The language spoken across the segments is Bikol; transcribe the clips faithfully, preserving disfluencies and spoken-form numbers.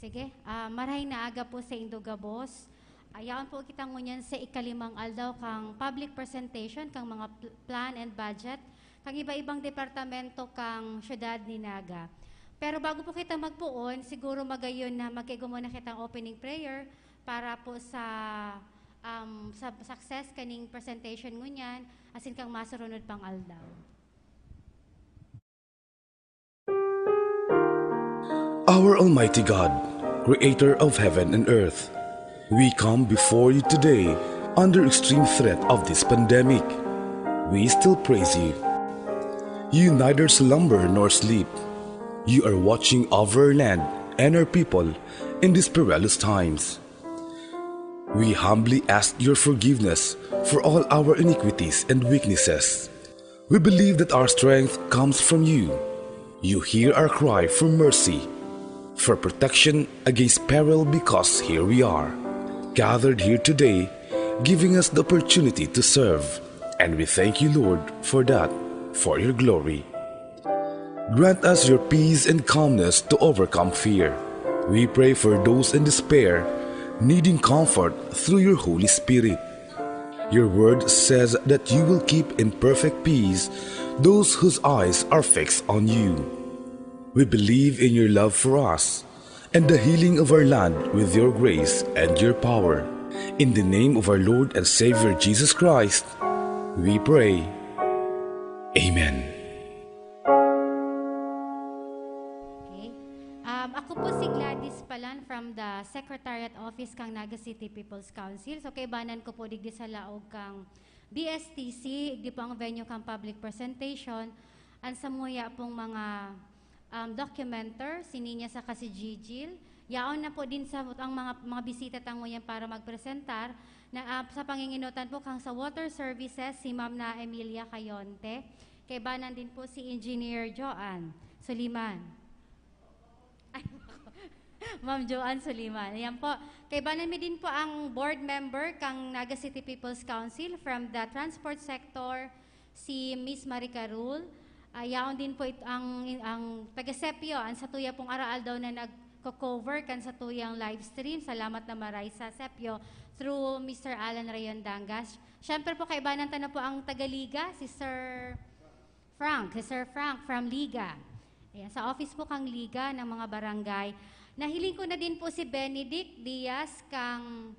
Sige, ah, marahay na aga po sa indo gabos. Ayaon po kita ngunyan sa ikalimang aldaw kang public presentation kang mga pl-, plan and budget kang iba-ibang departamento kang syudad ni Naga. Pero bago po kita magpoon, siguro magayon na magkaigo muna kitang opening prayer para po sa, um, sa success kaning presentation ngunyan, asin kang masurunod pang aldaw. Our Almighty God, creator of heaven and earth, we come before you today under extreme threat of this pandemic. We still praise you. You neither slumber nor sleep. You are watching over our land and our people in these perilous times. We humbly ask your forgiveness for all our iniquities and weaknesses. We believe that our strength comes from you. You hear our cry for mercy, for protection against peril, because here we are, gathered here today, giving us the opportunity to serve. And we thank you, Lord, for that, for your glory. Grant us your peace and calmness to overcome fear. We pray for those in despair, needing comfort through your Holy Spirit. Your word says that you will keep in perfect peace those whose eyes are fixed on you. We believe in your love for us and the healing of our land with your grace and your power. In the name of our Lord and Savior Jesus Christ, we pray. Amen. Okay. Um, ako po si Gladys Palan from the Secretariat Office kang Naga City People's Council. So, kaibanan ko po digdi sa laog kang B S T C, digdi po ang venue kang public presentation. Ang samuya pong mga, um, documenter, si Nina saka si Gigil. Yaon na po din sa ang mga, mga bisita tanguyan para magpresentar. Na, ah, sa panginginotan po kang sa Water Services, si Ma'am na Emilia Cayonte. Kaibanan din po si Engineer Joanne Suliman. Ay, Ma'am Joanne Suliman. Ayan po. Kaibanan mi din po ang board member kang Naga City People's Council from the transport sector, si Miss Marie Carol. Ah, yaon din po it-, ang, ang taga Sepio, ang satuya pong araal daw na nagko-cover kan satuyang live stream. Salamat na maray sa Sepio through Mister Alan Rayon Dangas. Siyempre po, kaibanan ta na po ang taga Liga, si Sir Frank, si Sir Frank from Liga. Ayan, sa office po kang Liga ng mga barangay. Nahiling ko na din po si Benedict Diaz kang,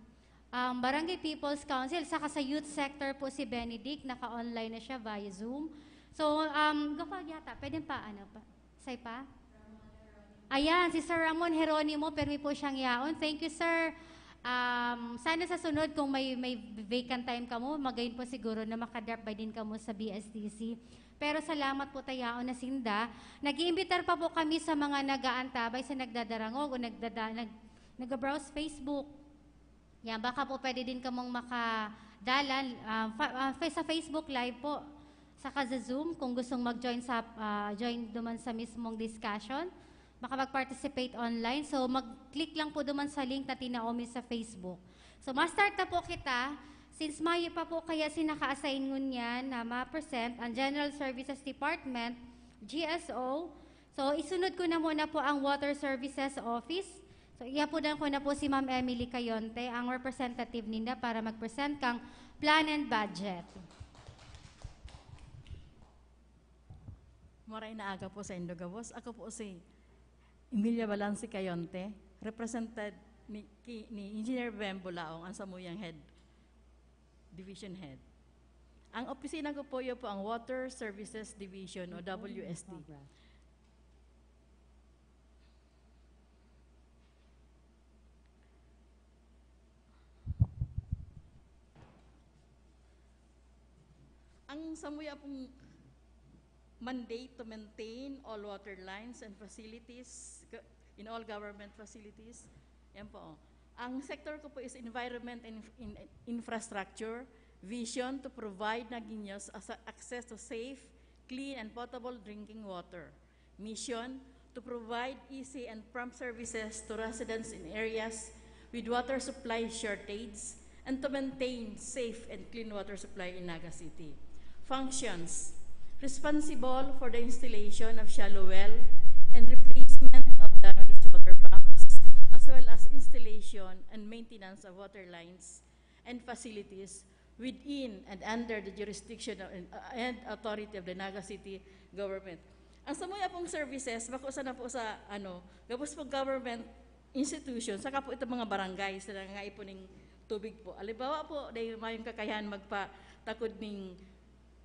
um, Barangay People's Council, saka sa youth sector po si Benedict, naka-online na siya via Zoom. So, um, gopag yata, pwede pa, ano pa? Say pa? Ayan, si Sir Ramon Jeronimo, permi po siyang yaon. Thank you, sir. Um, sana sa sunod, kung may, may vacant time kamo, magayon po siguro na makadrop by din kamo sa B S T C. Pero salamat po ta yaon na sinda. Nag-iimbitar pa po kami sa mga nag-aantabay, sa nagdadarangog o nagdada-, nag-, nag-browse Facebook. Yan, baka po pwede din kamong makadalan, ah, fa-, ah, fa-, sa Facebook Live po, saka sa Zoom, kung gustong mag-join sa, ah, join duman sa mismong discussion, makapag-participate online. So, mag-click lang po duman sa link na tinao mi sa Facebook. So, ma-start na po kita. Since mayo pa po kaya si naka-assign ngunyan na ma-present ang General Services Department, G S O. So, isunod ko na muna po ang Water Services Office. So, iapudan ko na po si Ma'am Emily Cayonte, ang representative ninda, para mag-present kang plan and budget. Maray na aga po sa indo gabos. Ako po si Emilia Balansi Cayonte, represented ni, ki, ni Engineer Bem Bulaong, ang samuyang head, division head. Ang opisina ko po, iyo po ang Water Services Division o W S D. Ang samuya pong mandate to maintain all water lines and facilities, in all government facilities. Yan po. Ang sector ko po is environment and in, infrastructure, vision to provide Nagueños as access to safe, clean, and potable drinking water. Mission to provide easy and prompt services to residents in areas with water supply shortage and to maintain safe and clean water supply in Naga City. Functions: responsible for the installation of shallow well and replacement of damaged water pumps as installation and maintenance of water lines and facilities within and under the jurisdiction of, and authority of the Naga City government. Ang samuya pong services, bako sana po sa, ano, gabos po government institution, saka po itong mga barangay, sa nangangaipon ng tubig po. Halimbawa po, dahil mayong kakayahan magpatakod ning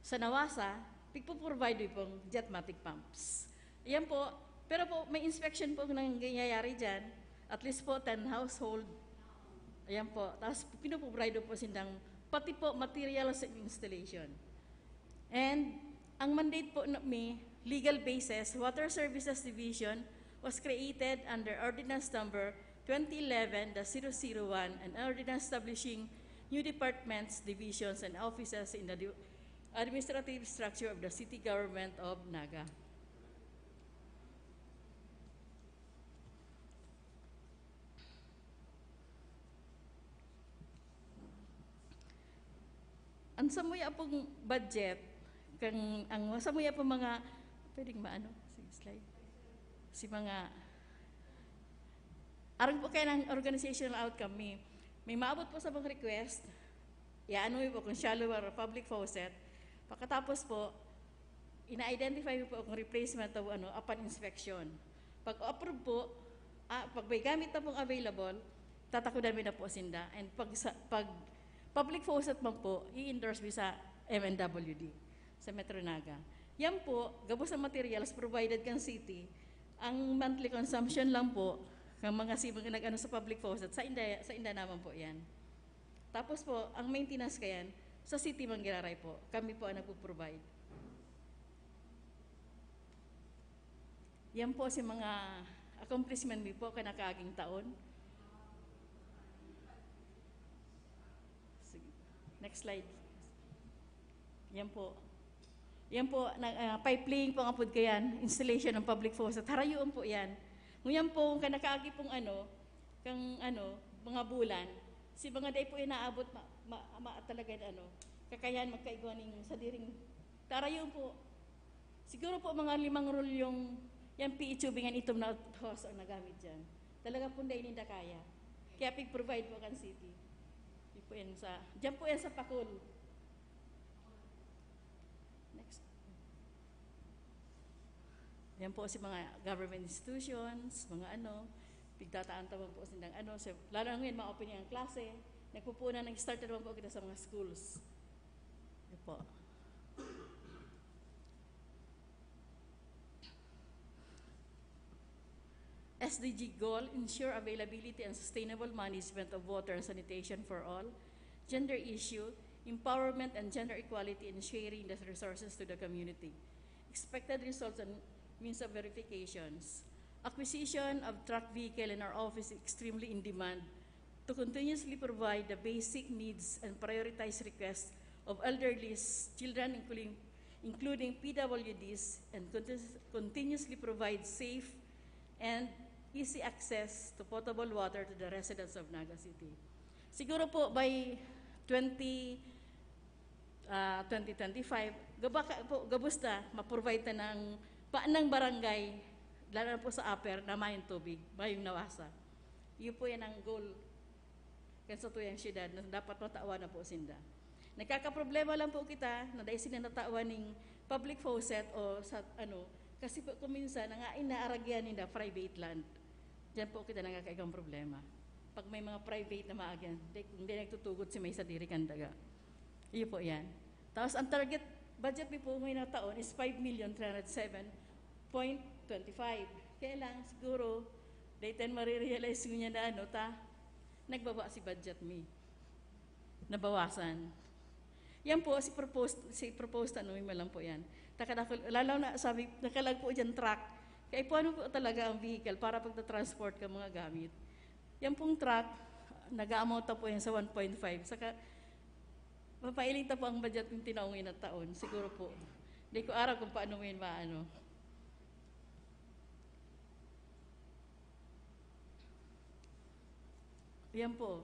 sa Nawasa, pigpo-provide pong jetmatic pumps. Yan po. Pero po, may inspection po nangyayari dyan. At least po, ten household. Ayan po. Tapos, pinuprovide po sindang, pati po, materials and installation. And, ang mandate po na may legal basis, Water Services Division was created under Ordinance Number twenty eleven dash zero zero one, an ordinance establishing new departments, divisions, and offices in the di-, administrative structure of the city government of Naga. Ang samuya pong budget, kang, ang samuya pong mga, pwedeng maano, sige, slide. Si mga, arang po kaya ng organizational outcome, may, may maabot po sa mga request, iano po kung shallow or public faucet. Pagkatapos po, ina-identify po kung replacement o ano, upon inspection. Pag approve po, ah, pag may gamit na pong available, tatakudan mi na po sinda. And pag, sa, pag public faucet man po, i-endorse mi sa M N W D, sa Metro Naga. Yan po, gabos na materials provided kan city, ang monthly consumption lang po, ng mga si-, mga nag-ano sa public faucet, sa inda, sa inda naman po yan. Tapos po, ang maintenance kayan, sa city man giraray po, kami po ang nagpo-provide. Yan po si mga accomplishment mi po kan nakaaging taon. Sige. Next slide. Yan po. Yan po, na, ah, pipe laying po ang apod kayan, installation ng public faucet. Harayoon po yan. Ngunyan po, kan nakaagi pong ano, kang ano, mga bulan, si mga day po inaabot ma, ma, ma, talaga na ano, kakayahan magkaigwa ning sadiring. Harayoon po, siguro po mga limang rolyong yan P E tubing yan itom na hose ang nagamit dyan. Talaga pong dai ninda kaya. Kaya pig-provide po kan city. Di po yan sa, dyan po yan sa Pakul. Next. Yan po si mga government institutions, mga ano, pigtataan ta man po sindang ano, so, lalo na ngayon, mga opening ang klase, nagpupunan, nag-start na naman po kita sa mga schools. Yan po. S D G goal, ensure availability and sustainable management of water and sanitation for all. Gender issue, empowerment and gender equality in sharing the resources to the community. Expected results and means of verifications. Acquisition of truck vehicle in our office is extremely in demand to continuously provide the basic needs and prioritize requests of elderly, children, including, including P W Ds, and conti-, continuously provide safe and easy access to potable water to the residents of Naga City. Siguro po by twenty, ah, twenty twenty-five, gaba ka po, gabos ta, ma-provide ta ng, pa, ng barangay, lalo na po sa upper, na mayong tubig, mayong Nawasa. Yun po yan ang goal kan satuyang syudad na dapat matawan na po sinda. Nagkakaproblema lang po kita na dai sinda natawan ning public faucet o sa ano, kasi po kung minsan, ang ain na aragyan ninda, private land. Diyan po kita nagkakaigwang problema. Pag may mga private na maagyan, di, hindi nagtutugot si may sadiri kan daga. Iyo po yan. Tapos ang target budget mi po ngayong taon is five million three hundred seven point twenty-five. Kaya lang, siguro, daytan marirealize ngunyan na ano, ta, nagbaba si budget mi. Nabawasan. Yan po, si proposed, si proposed ano, may lang po yan. Takadakol, lalo na, sabi, nakalag po dyan truck. Kaya po ano po talaga ang vehicle para pagta-transport ka mga gamit. Yan pong truck, nag-aamount na po yan sa one point five. Saka, mapailing ta po ang budget ng tinaong na taon. Siguro po. Di ko aram kung paano mo yun maano. Yan po.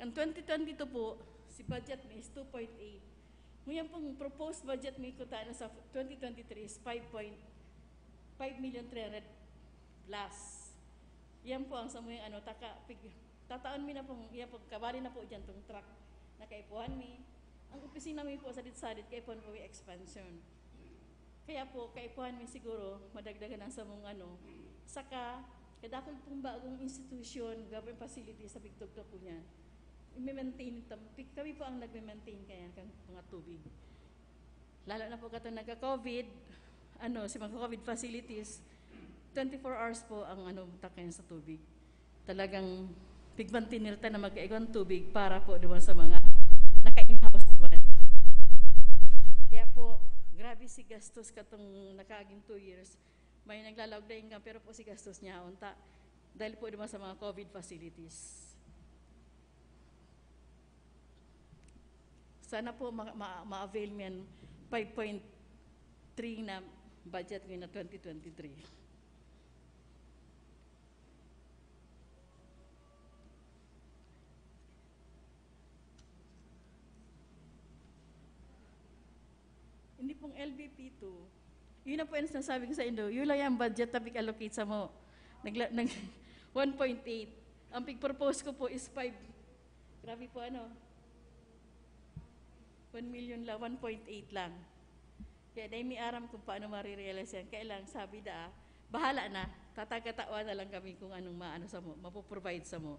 Kan twenty twenty-two po, si budget mi is two point eight. Ngunyan pong proposed budget mi kuta na sa twenty twenty-three is five point five million three hundred plus. Yan po ang samuyang ano, taka, pig, Tataon mi na pong, iya pag kabali na po dyan tong truck na kaipuhan mi. Ang opisina mi po sadit-sadit, kaipuhan po may expansion. Kaya po, kaipuhan mi siguro, madagdagan ang samong ano. Saka, kadakul pong bagong institusyon, government facility sa pigtugtog po niyan. I-maintain tam-, pi-, kami po ang nagme-maintain kaya kan mga tubig. Lalo na po katong nagka-COVID, ano, si mga COVID facilities, twenty-four hours po ang ano, takayan sa tubig. Talagang pigmantinil ta na magkaigwang tubig para po naman sa mga naka-in-house naman. Kaya po, grabe si gastos katong nakaaging two years. May naglalaog na income, pero po si gastos niya, unta. Dahil po naman sa mga COVID facilities. Sana po ma-, ma-, ma-avail mo yan, five point three na budget ngayon na twenty twenty-three. Hindi pong L B P two. Yun na po yung sinasabi ko sa Indo. Yun lang yung budget na pig-allocate sa mo. Nagla-, nag-, one point eight. Ang pig-propose ko po is five. Grabe po, ano? One million lang, one point eight lang. Kaya dai mi aram kung paano marirealize yan. Kaya lang, sabi da, "Bahala na. Tatagatawa na lang kami kung anong maano sa mo, mapoprovide sa mo."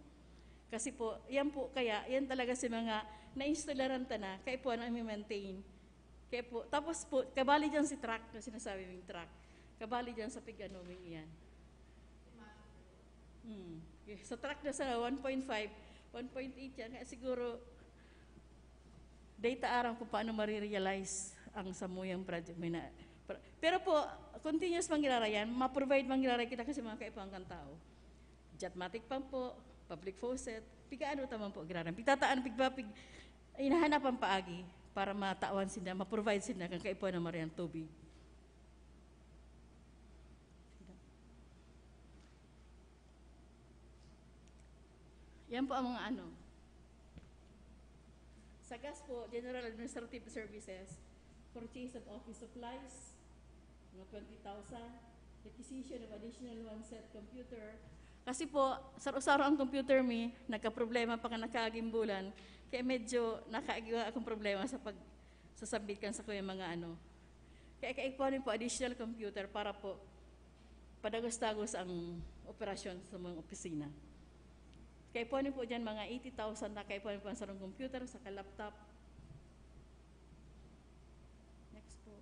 Kasi po, yan po, kaya, yan talaga si mga na-installaran ta na, kaya po, ano, i-maintain. Kaya po, tapos po, kabali dyan si truck, na sinasabi mong truck. Kabali dyan sa pig-ano, ming iyan. Hmm. Sa truck na sa one point five, one point eight yan. Kaya siguro, dai ta aram kung paano marirealize ang samuyang project. May na, pra-, pero po, continuous manggiraray yan. Ma-provide manggiraray kita kasi mga kaipuhan kan tao. Jetmatic pump po, public faucet, pigaano ta man po giraray. Pigtataan, pigpa-, pig-, hinahanap ang paagi para matawan sinda, ma-provide sinda kan kaipuhan na mariyang tubig. Yan po ang mga ano. Sa gas po, General Administrative Services, purchase of office supplies, mga twenty thousand, requisition of additional one set computer. Kasi po, saro-saro ang computer mi, nagkaproblema pa kan nakaaging bulan, kaya medyo nakaagiwa akong problema sa pag-, sasabit kan sa kuya mga ano. Kaya kaipuhan mi po additional computer para po padagos-dagos ang operasyon sa mga opisina. Kaipuhan mi po dyan mga eighty thousand na kaipuhan mi po ang sarong computer, saka laptop. Next po.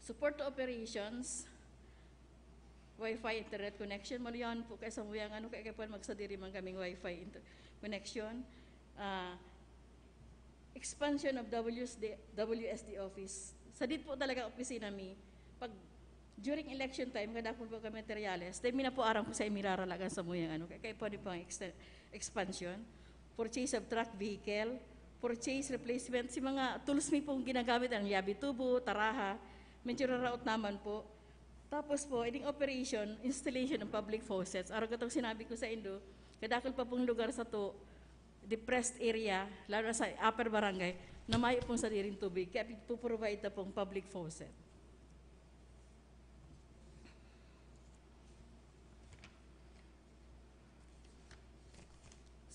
Support to operations, Wi-Fi internet connection, maliyan po kay samuyang ano, kaya, kaya po magsadiri man kaming Wi-Fi inter-, connection. Ah, expansion of W S D, W S D office. Sadit po talaga opisina mi. Pag during election time, kada po, po kami materyales, then mi na po aram ko sa imiraralagan samuyang ano, kaya, kaya po, di po ang exten-, expansion. Purchase of truck vehicle, purchase, replacement, si mga tools mi pong ginagamit, ang yabi tubo, taraha, medyo raraot naman po. Tapos po, ining operation, installation ng public faucets. Araw katong sinabi ko sa indo, kadakol pa pong lugar sa to, depressed area, lalo na sa upper barangay, na mayo pong sadiring tubig. Kaya pipoprovide na pong public faucet.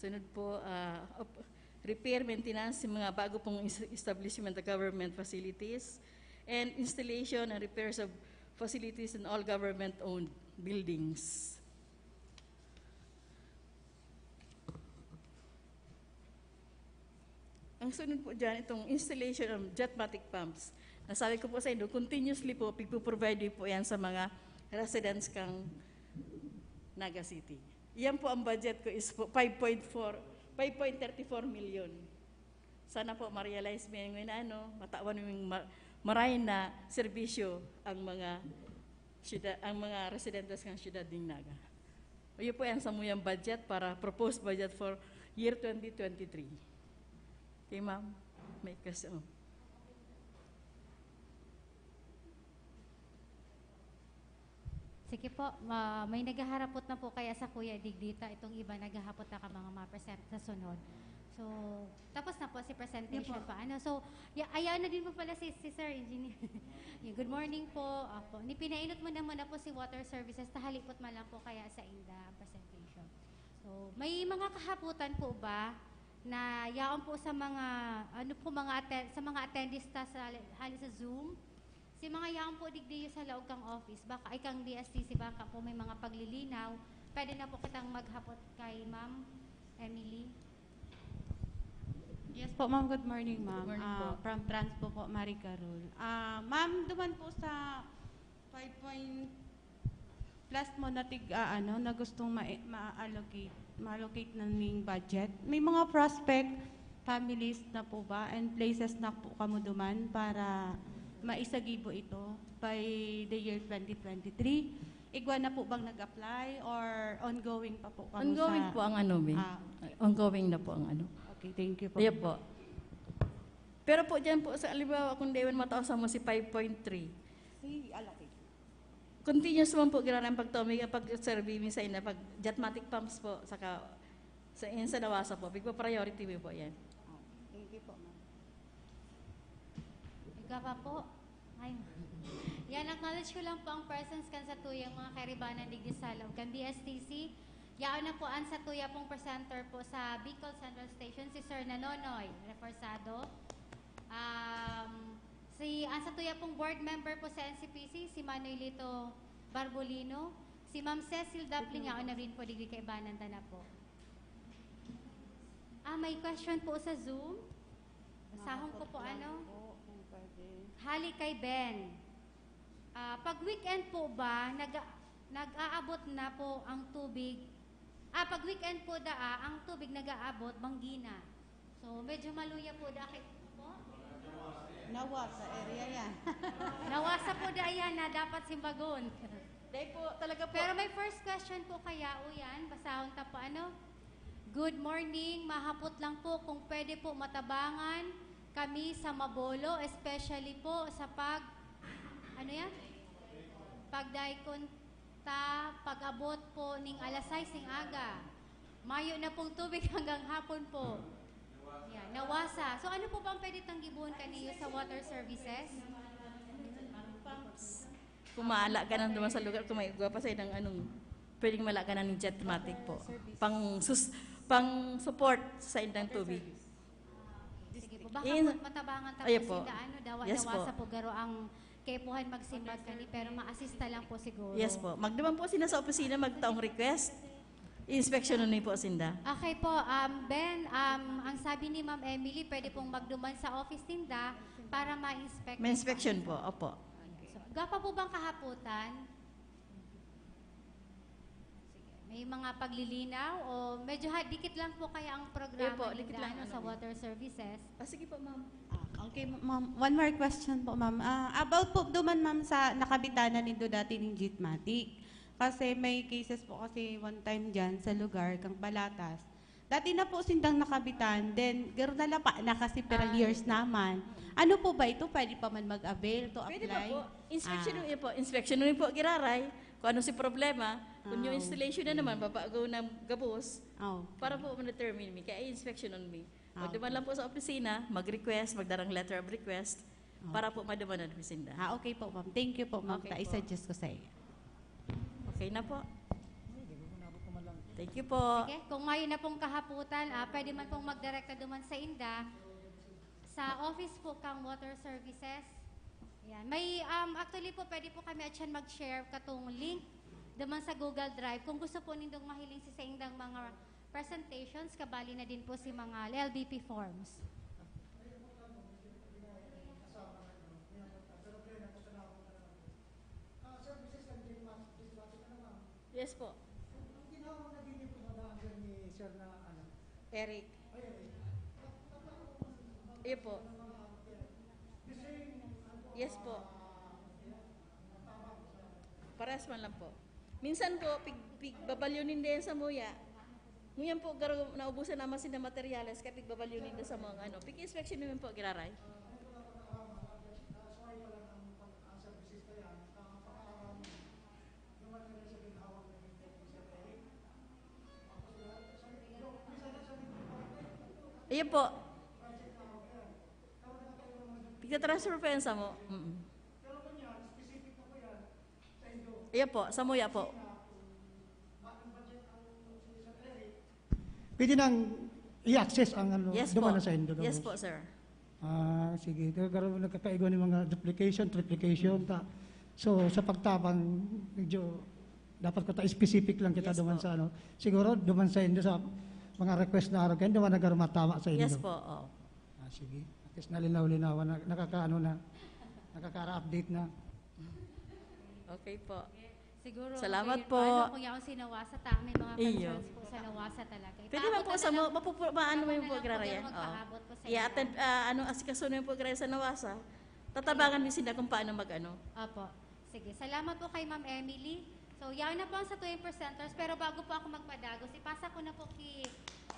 Sunod po, ah, op-, repair, maintenance sa mga bago pong is-, establishment of government facilities, and installation and repairs of facilities in all government-owned buildings. Ang sunod po dyan, itong installation of jetmatic pumps. Nasabi ko po sa inyo, continuously po, pigpo-provide po yan sa mga residents kang Naga City. Yan po ang budget ko is po five point four, five point thirty four million. Sana po ma-realize mo yung ano, matawan mo yung ma-, maray na serbisyo ang mga syudad, ang mga residentes ng syudad ng Naga. Iyo po yan sa muyang budget para proposed budget for year twenty twenty-three. Okay, ma'am? May kas-, oh. Sige po, ma- may naghaharapot na po kaya sa kuya digdita, itong iba naghahapot na ka mga ma-present sa sunod. So, tapos na po si presentation Yun po. pa. Ano? So, ya- ayan na din po pala si, si Sir Engineer. Yung good morning po. Opo. Ni pinainot mo naman na po si Water Services, tahali po't man lang po kaya sa inda ang presentation. So, may mga kahaputan po ba na yaon po sa mga ano po mga atten- sa mga attendees ta sa hali sa Zoom? Si mga yaon po digdi sa laog kang office, baka ay kang D S T C, baka po may mga paglilinaw. Pwede na po kitang maghapot kay Ma'am Emily. Yes po, ma'am. Good morning, ma'am. Good morning Ah, po. From Trans po po, Marie Carol. Ah, ma'am, duman po sa five point plus mo na tig, ah, ano, na gustong ma- ma-allocate, ma-allocate na ning budget. May mga prospect families na po ba and places na po kamo duman para maisagibo ito by the year twenty twenty-three? Igwa na po bang nag-apply or ongoing pa po kamo Ongoing sa... po ang ano, may. Ah, Ongoing na po ang ano. Okay, thank you po. Ayan po. Pero po dyan po, sa halimbawa, kung di man mataos mo si five point three, Sige, alaki. continuous man po giraray ang pagtomig, ang pag-survey mi sa ina, pag jetmatic pumps po, saka sa, yan sa Nawasa po, big priority mi po yan. Ah, thank you po, ma'am. Ikaw pa po? Ay. Yan, acknowledge ko lang po ang presence kan sa tuyang mga karibanan digdi sa loob kan D S T C. Yaon na po ang sa tuya pong presenter po sa Bicol Central Station, si Sir Nanonoy Reforzado. Um, si ang sa tuya pong board member po sa N C P C, si Manoy Lito Barbolino, si Ma'am Cecil Daplin, yaon na rin po digdi kaibanan ta na po. Ah, may question po sa Zoom. Basahon ko po, ano? Oo, kung pwede. Hali kay Ben. Ah, pag weekend po ba, nag nag-aabot na po ang tubig? Ah, pag weekend po daa, ang tubig nag-aabot, banggi na. So, medyo maluya po da kay po. Nawasa area yan. Nawasa po da yan na dapat simbagon. Dahil po, talaga po. Pero may first question po kaya, o yan, basahon ta po, ano? Good morning, mahapot lang po kung pwede po matabangan kami sa Mabolo, especially po sa pag, ano yan? Pagdaikon ta, pag-abot po ning alas sais ning aga. Mayo na pong tubig hanggang hapon po. Yan, nawasa. So ano po bang pwede tang gibohon kaniyo sa water services? Kung malaganan naman sa lugar, kung may igwa pa sa inang anong pwedeng malaganan ng jetmatic po. Pang, sus, pang support sa indang tubig. Sige po. Baka In- po matabangan ta Ayo po po. Sinda, ano, dawa, Yes po. Nawasa po garo ang kaipuhan magsimbag kani, pero maasista lang po siguro. Yes po. Magduman po sila sa opisina, magtaong request. Inspeksyonon ni po sinda. Okay po, um, Ben, um, ang sabi ni Ma'am Emily, pwede pong magduman sa office ninda para ma-inspect. May inspection po, opo. So, gapa po bang kahaputan? Sige. May mga paglilinaw o medyo ha, dikit lang po kaya ang programa Opo, ninda, dikit lang, ano, ano, sa eh. Water Services? Ah, sige po, ma'am. Ah, okay, ma'am. One more question po, ma'am. Ah, about po duman, ma'am, sa nakabitanan nindo dati ning Jetmatic. Kasi may cases po kasi one time dyan sa lugar, kang Balatas. Dati na po sindang nakabitan, then garo nalapa na kasi pirang Ah, years naman. Ano po ba ito? Pwede pa man mag-avail to Pwede apply? pa po. Inspection Ah. yun po. Inspection yun po, giraray. Kung ano si problema, kung Ah, yung installation na okay. naman, babago ng gabos, Oh. para po ma-determine mi. Kaya inspection on me. Ah, Magduman okay. lang po sa opisina, mag-request, magdarang letter of request, Ah. para po maduman ang sinda. Ah, okay po, ma'am. Thank you po, ma'am. Okay Ta po. isa-adjust ko sa iyo. Okay na po. Thank you po. Sige, kung mayo na pong kahaputan, ah, pwede man pong magdirekta duman sa inda. Sa office po kang Water Services. Yan. May, um, actually po, pwede po kami atyan mag-share katong link duman sa Google Drive. Kung gusto po nindong mahiling si sa indang mga presentations, kabali na din po si mga L B P forms. Yes po. Eric. Iyo po. Yes po. Parehas man lang po. Minsan po, pig, pigbabalyo ninda yan sa muya. Ngunyan po, garo, naubusan naman sila materyales, kaya pigbabalyo ninda sa mga ano. Pig-inspection naman po, giraray. Iyo po. Pigta-transfer po yan sa mo. Mm. Iyo po, sa muya po. Pwede nang i-access ang ano, Yes duman po. na sa Indo. Yes po, sir. Ah, sige. Pero, pero nagkakaigo ng mga duplication, triplication. Ta. So, sa pagtabang, medyo dapat ko ta specific lang kita Yes duman po. Sa ano. Siguro, duman sa Indo sa mga request na araw, kaya duman nagarumatama sa Indo. Yes po. Oh. Ah, sige. At least nalinaw-linawan na, nakakaano na, nakaka-update na. Okay po. Siguro, Salamat okay, po. Paano kung yaon si Nawasa ta? May mga Iyo. Concerns po sa Nawasa talaga. Pwede man po sa mo, mapupu, maano mo yung po, Graria? Graria? Magpaabot po sa Yeah, inyo. Attend, ah, ano, asikasunin po, Graria, sa Nawasa. Tatabangan din sila kung paano mag-ano. Opo. Sige. Salamat po kay Ma'am Emily. So, yaon na po ang sa tuwing presenters. Pero bago po ako magpadagos, ipasa ko na po kay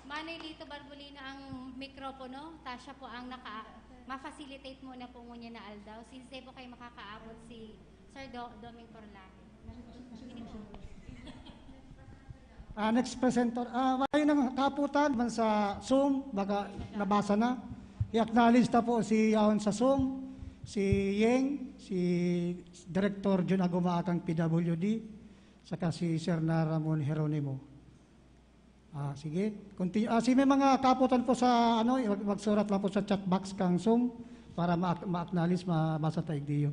Manay Lito Barbolina ang mikropono. Ta siya po ang naka, ma-facilitate muna po ngunyan na aldaw. Since di po kayo makakaabot si Sir Do, Doming Corlaque. Ah, next presenter. Ah, ayun ang kaputan man sa Zoom, baka nabasa na. I-acknowledge ta po si yaon sa Zoom, si Yeng, si Director Jun Aguma Akang P W D, saka si Sir na Ramon Jeronimo. Ah, sige. Continue. Ah, si may mga kaputan po sa ano, mag- magsurat lang po sa chat box kang Zoom para ma- ma-acknowledge, mabasa ta igdiyo.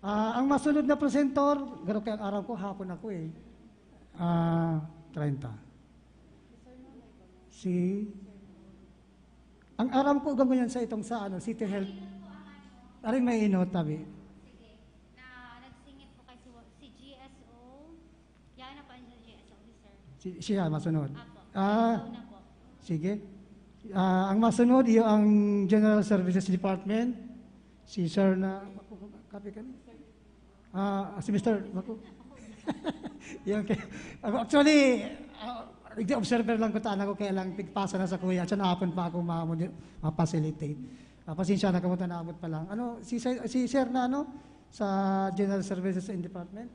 Ah, ang masunod na presenter, garo kay ang aram ko hapon ako eh. Ah, treinta. Si Ang aram ko gamo yan sa itong sa ano, City Health. Aring may inot, tabi. Sige. Na nagsingit po kay si, si G S O. Yan na po ang G S O, sir. Si, siya, masunod. Apo. Ah, Ikaw na po. Sige. Ah, ang masunod, iyo ang General Services Department. Si Sir na, kapi ka ni? Ah, si Mister Maku. Yung kay, ako, actually, ah, nag-observer lang ko taan ako, kaya lang pigpasa na sa kuya. Siya na hapon pa ako ma-, ma-facilitate. Ah, pasensya na, kamuta naabot pa lang. Ano, si, Sir- si Sir na ano, sa General Services and Department?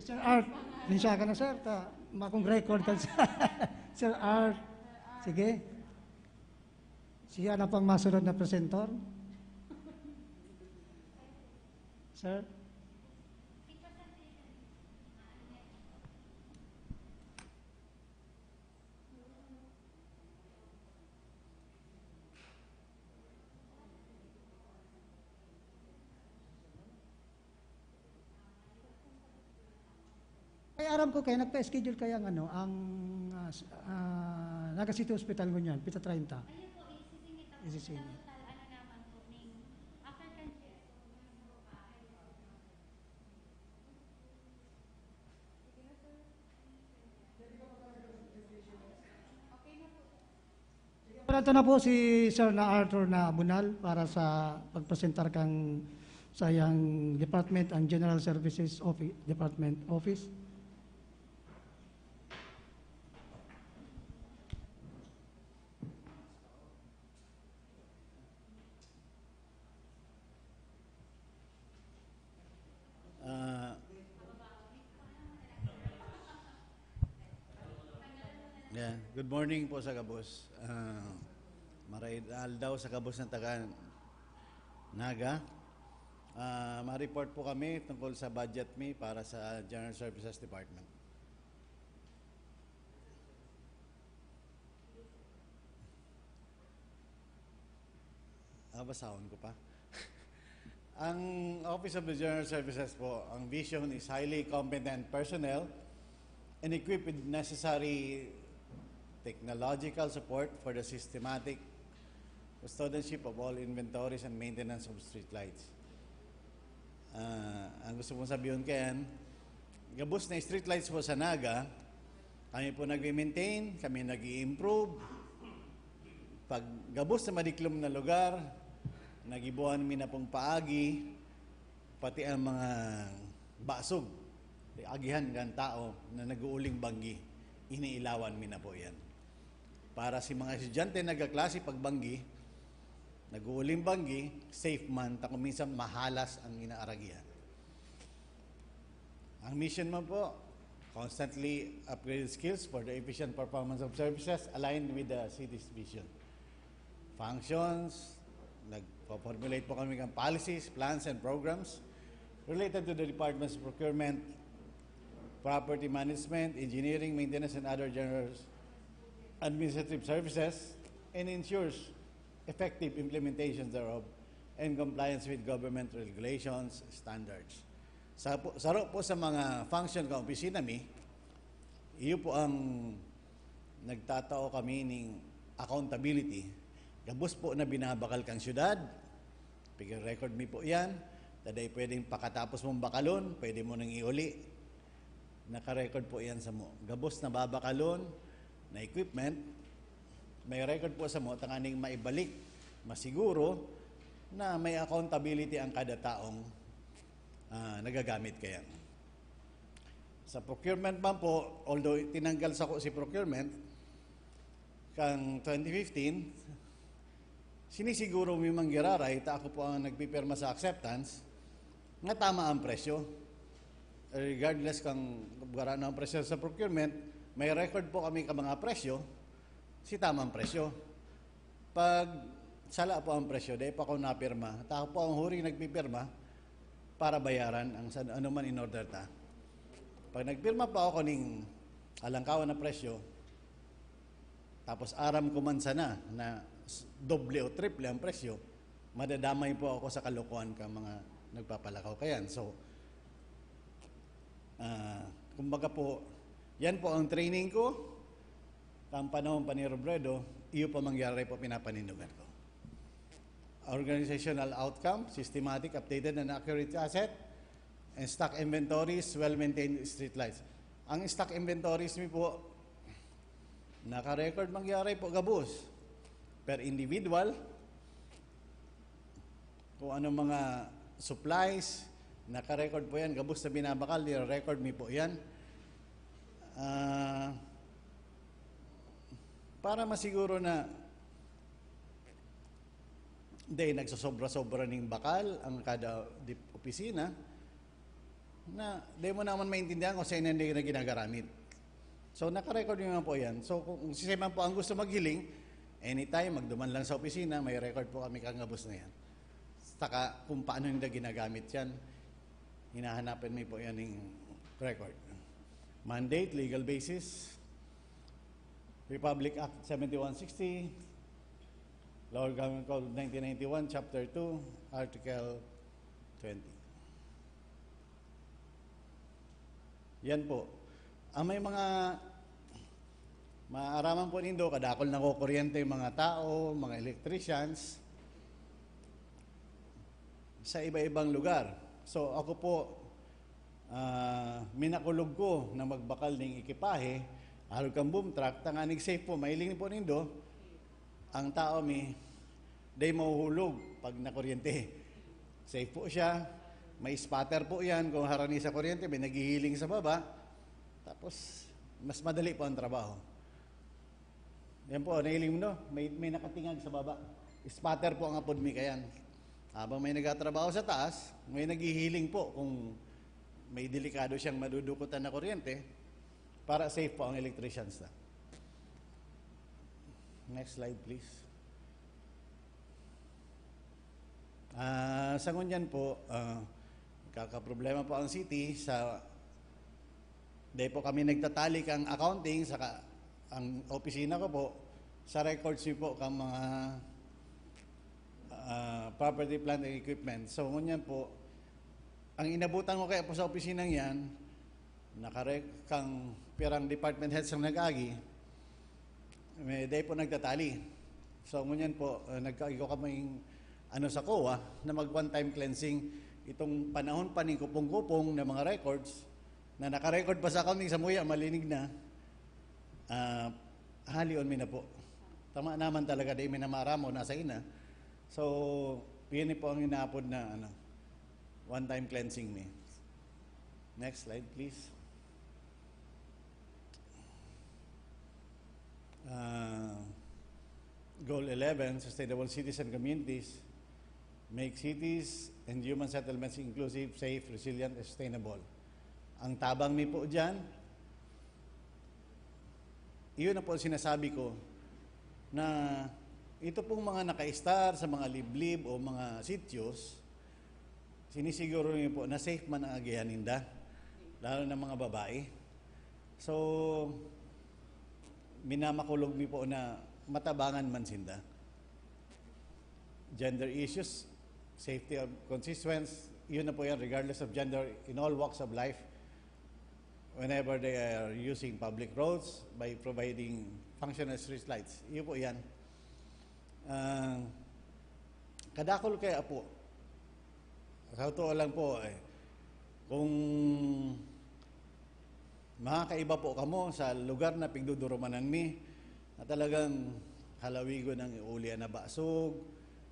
Sir Art, pasensya ka na, sir. Ta, makong record ka, Sir Art. Sige. Siya na pang masunod na presenter. Sir? Ay, aram ko kaya nagpa-schedule kaya ang ano, ang ah, s- ah, Naga City Hospital ngunyan, pita treinta. Isisingit. Pero ito na po si Sir na Arthur na Abunal para sa pagpresentar kang sa iyang department, ang General Services Office, Department Office. Ah, yeah. Good morning po sa gabos. Ah, maraid aldaw sa gabos na taga Naga. Ah, ma-report po kami tungkol sa budget mi para sa General Services Department. Ah, basahon ko pa. Ang Office of the General Services po, ang vision is highly competent personnel and equipped with necessary technological support for the systematic custodianship of all inventories and maintenance of streetlights. Ah, ang gusto kong sabihin kayan, gabos na streetlights po sa Naga, kami po nagme-maintain, kami nag-i-improve. Pag gabos na madiklom na lugar, nagibuan mi na pong paagi, pati ang mga basog, agihan kan tao na nag-uuling banggi, iniilawan mi na po yan. Para si mga estudyante nagkaklase pagbanggi, nag-uuling banggi, safe man, ta kung minsan mahalas ang inaaragihan. Ang mission man po, Constantly upgraded skills for the efficient performance of services aligned with the city's vision. Functions, nagpo-formulate po kami ng policies, plans, and programs related to the department's procurement, property management, engineering, maintenance, and other general administrative services, and ensures effective implementation thereof and compliance with government regulations, standards. Sa po, saro po sa mga function kan opisina mi, iyo po ang nagtatao kami ning accountability. Gabos po na binabakal kan syudad, pigre-record mi po yan. Taday pwedeng pakatapos mong bakalon, pwede mo nang iuli. Naka-record po yan samo. Gabos na babakalon na equipment, may record po samo, tanganing maibalik, masiguro na may accountability ang kada taong ah, nagagamit kayan. Sa procurement man po, although tinanggal sako si procurement, kang twenty fifteen, sinisiguro mi man giraray, ta ako po ang nagpipirma sa acceptance, nga tama ang presyo. Regardless kang gara na ang presyo sa procurement, may record po kami ka mga presyo, si tamang presyo. Pag sala po ang presyo, dahil pa ako napirma, ta ako po ang huring nagpipirma para bayaran ang san-, ano man in order ta. Pag nagpirma pa ako ning alangkawan na presyo, tapos aram ko man sana na s-, doble o triple ang presyo, madadamay po ako sa kalokohan ka mga nagpapalakaw kayan. So, ah, kumbaga po, yan po ang training ko. Kan panahon pa ni Robredo, iyo pa mangyari po pinapanindogan ko. Organizational outcome, systematic, updated, and accurate asset, and stock inventories, well-maintained streetlights. Ang stock inventories mi po, naka-record mangyari po gabos. Per individual, kung anong mga supplies, naka-record po yan. Gabos na binabakal, nire-record mi po yan. Ah, para masiguro na hindi nagsosobra-sobra ning bakal ang kada dip-, opisina, na di mo naman maintindihan kung saan hindi na ginagaramit. So, naka-record yung mga po yan. So, kung, kung sisay man po ang gusto maghiling, anytime, magduman lang sa opisina, may record po kami kang gabos na yan. Saka kung paano nila ginagamit yan, hinahanapan mi po yan yung record. Mandate, legal basis, Republic Act seventy-one sixty, Local Government Code nineteen ninety-one, Chapter two, Article twenty. Yan po. Ang may mga maaraman po nindo, kadakol nakukuryente yung mga tao, mga electricians, sa iba-ibang lugar. So, ako po, ah, minakulog ko na magbakal ning ekipahe, arog kan boom truck, tanganing safe po, mailing po nindo, ang tao mi, day mahuhulog pag nakuryente. Safe po siya, may spotter po yan, kung harani sa kuryente, may naghihiling sa baba, tapos mas madali po ang trabaho. Yan po, nailing mo, no? May, may nakatingag sa baba. Spotter po ang apod mi kayan. Habang may nagtatrabaho sa taas, may naghihiling po kung may delikado siyang madudukutan na kuryente para safe po ang electricians na. Next slide, please. Ah, sa ngunyan po, ah, kakaproblema po ang city sa, dahil po kami nagtatali kang accounting, saka ang opisina ko po, sa records niyo po kang mga, ah, property, plant, and equipment. So, ngunyan po, ang inabutan ko kaya po sa opisinang yan, nakare-, kang pirang department heads ang nag-agi, may day po nagtatali. So, ngunyan po, uh, nagkaigo kaming ano sa COA na mag one-time cleansing. Itong panahon pa ning kupong-kupong na mga records na naka-record pa sa accounting sa muya, malinig na, ah, halion mi na po. Tama naman talaga, di mi na maaramo, nasa ina. So, yun po ang inaapod na ano, one-time cleansing mi. Next slide, please. Ah, Goal eleven, sustainable cities and communities. Make cities and human settlements inclusive, safe, resilient, and sustainable. Ang tabang mi po dyan, Yun na po ang sinasabi ko, na ito pong mga naka-star sa mga liblib o mga sityos, sinisiguro niyo po na safe man ang agihan ninda, lalo na mga babae. So, minamakulog mi po na matabangan man sinda. Gender issues, safety of constituents, yun na po yan, regardless of gender, in all walks of life, whenever they are using public roads by providing functional street lights. Yun po yan. Ah, kadakol kaya po, sa totoo lang po, eh, kung makakaiba po kamo sa lugar na pigdudurumanan mi, na talagang halawigon ang iulian na basog,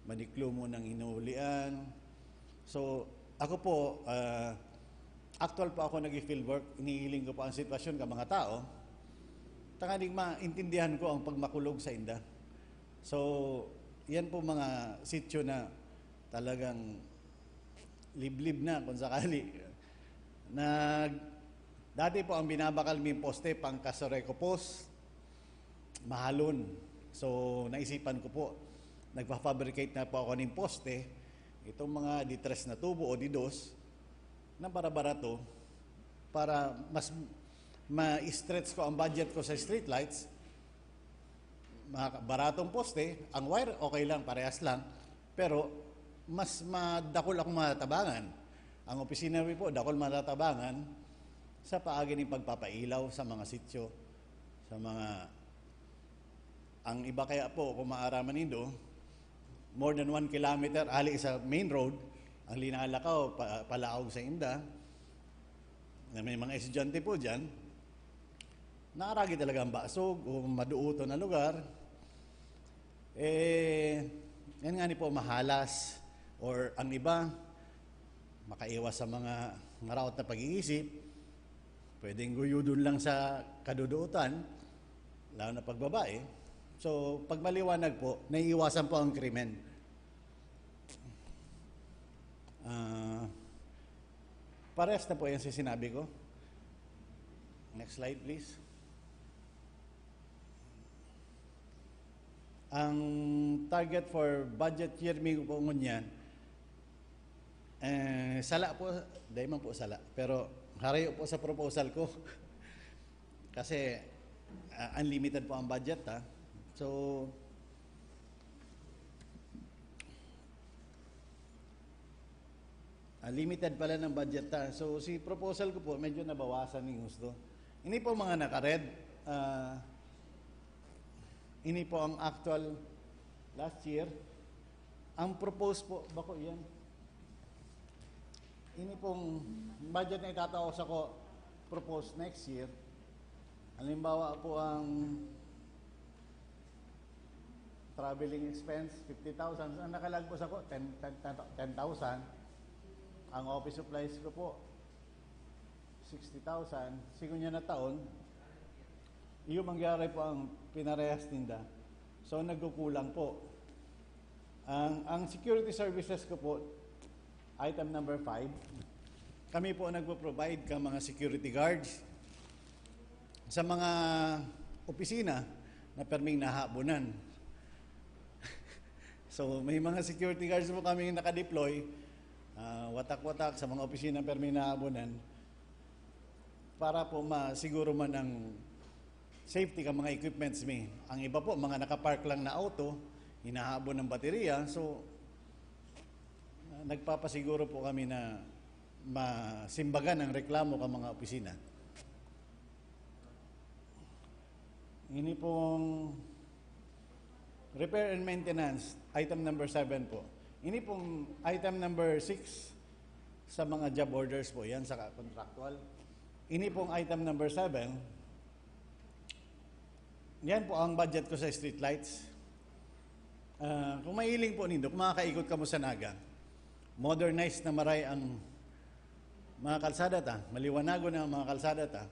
maniklumo ng inuulian. So, ako po, ah, actual po ako nag-field work, inihiling ko po ang sitwasyon ka mga tao, tanganing maintindihan ko ang pagmakulog sa inda. So, yan po mga sityo na talagang liblib na kung sakali. Nag, dati po ang binabakal ming poste, pang Casureco post, mahalon. So, naisipan ko po, nagpa-fabricate na po ako ng poste, itong mga di tres na tubo o di dos, na bara-barato, para mas ma-stretch ko ang budget ko sa streetlights. Mga baratong poste, ang wire okay lang, parehas lang, pero mas madakol akong matatabangan. Ang opisina mi po, dakol matatabangan sa paagi ning pagpapailaw sa mga sityo, sa mga, ang iba kaya po, kung maaraman nindo, more than one kilometer ali sa main road, ang linalakaw pa, palaog sa inda, na may mga estudyante po diyan, naaragi talaga ang basog o maduuto na lugar. Eh, yan nga ni po, mahalas, or ang iba, makaiwas sa mga maraot na pag-iisip, pwedeng guyudon lang sa kaduduotan, lalo na pag babae. So, pag maliwanag po, naiiwasan po ang krimen. Ah, parehas na po yan sa sinabi ko. Next slide, please. Ang target for budget year mi po ngunyan, eh, sala po, dahil man po sala, pero harayo po sa proposal ko. Kasi, ah, unlimited po ang budget, ha. So, ah, limited pala ng budget, ha. So, si proposal ko po, medyo nabawasan ng gusto. Ini po mga naka-red, ah, ini po ang actual last year. Ang propose po, bako yan. Ini pong budget na itatao sa ko, propose next year. Halimbawa po ang traveling expense, fifty thousand. Ang nakalag po sa ko, ten, ten, ten, ten thousand. Ang office supplies ko po, sixty thousand. Sigon niya na taon, iyo mangyari po ang pinarehas ninda. So, nagkukulang po. Ang, ang security services ko po, item number five, kami po nagpo-provide ka mga security guards sa mga opisina na perming nahabonan. So, may mga security guards po kami naka-deploy, ah, watak-watak sa mga opisina perming nahabonan para po masiguro man ang safety ka mga equipments mi. Ang iba po, mga nakapark lang na auto, hinahabon ng baterya. So, ah, nagpapasiguro po kami na masimbagan ang reklamo ka mga opisina. Ini pong repair and maintenance, item number seven po. Ini pong item number six sa mga job orders po, yan sa contractual. Ini pong item number seven, yan po ang budget ko sa streetlights. Ah, kung mahiling po nindo, kung makakaikot kamo sa Naga, modernized na maray ang mga kalsada ta, maliwanagon na ang mga kalsada ta.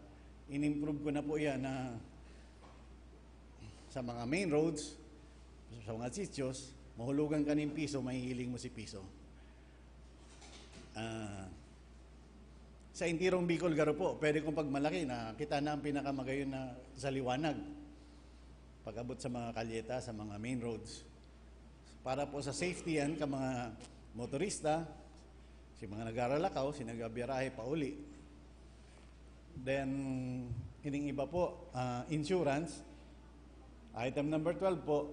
In-improve ko na po yan na sa mga main roads, sa mga sityos, mahulugan ka ng piso, mahihiling mo si piso. Ah, sa intirong Bicol, garo po, pwede kong pagmalaki na kita na ang pinakamagayon na sa liwanag. pag-abot sa mga kalyeta, sa mga main roads. Para po sa safety yan, ka mga motorista, si mga nagaralakaw, si nagabiyarahe pauli. Then, ining iba po, ah, insurance. Item number twelve po,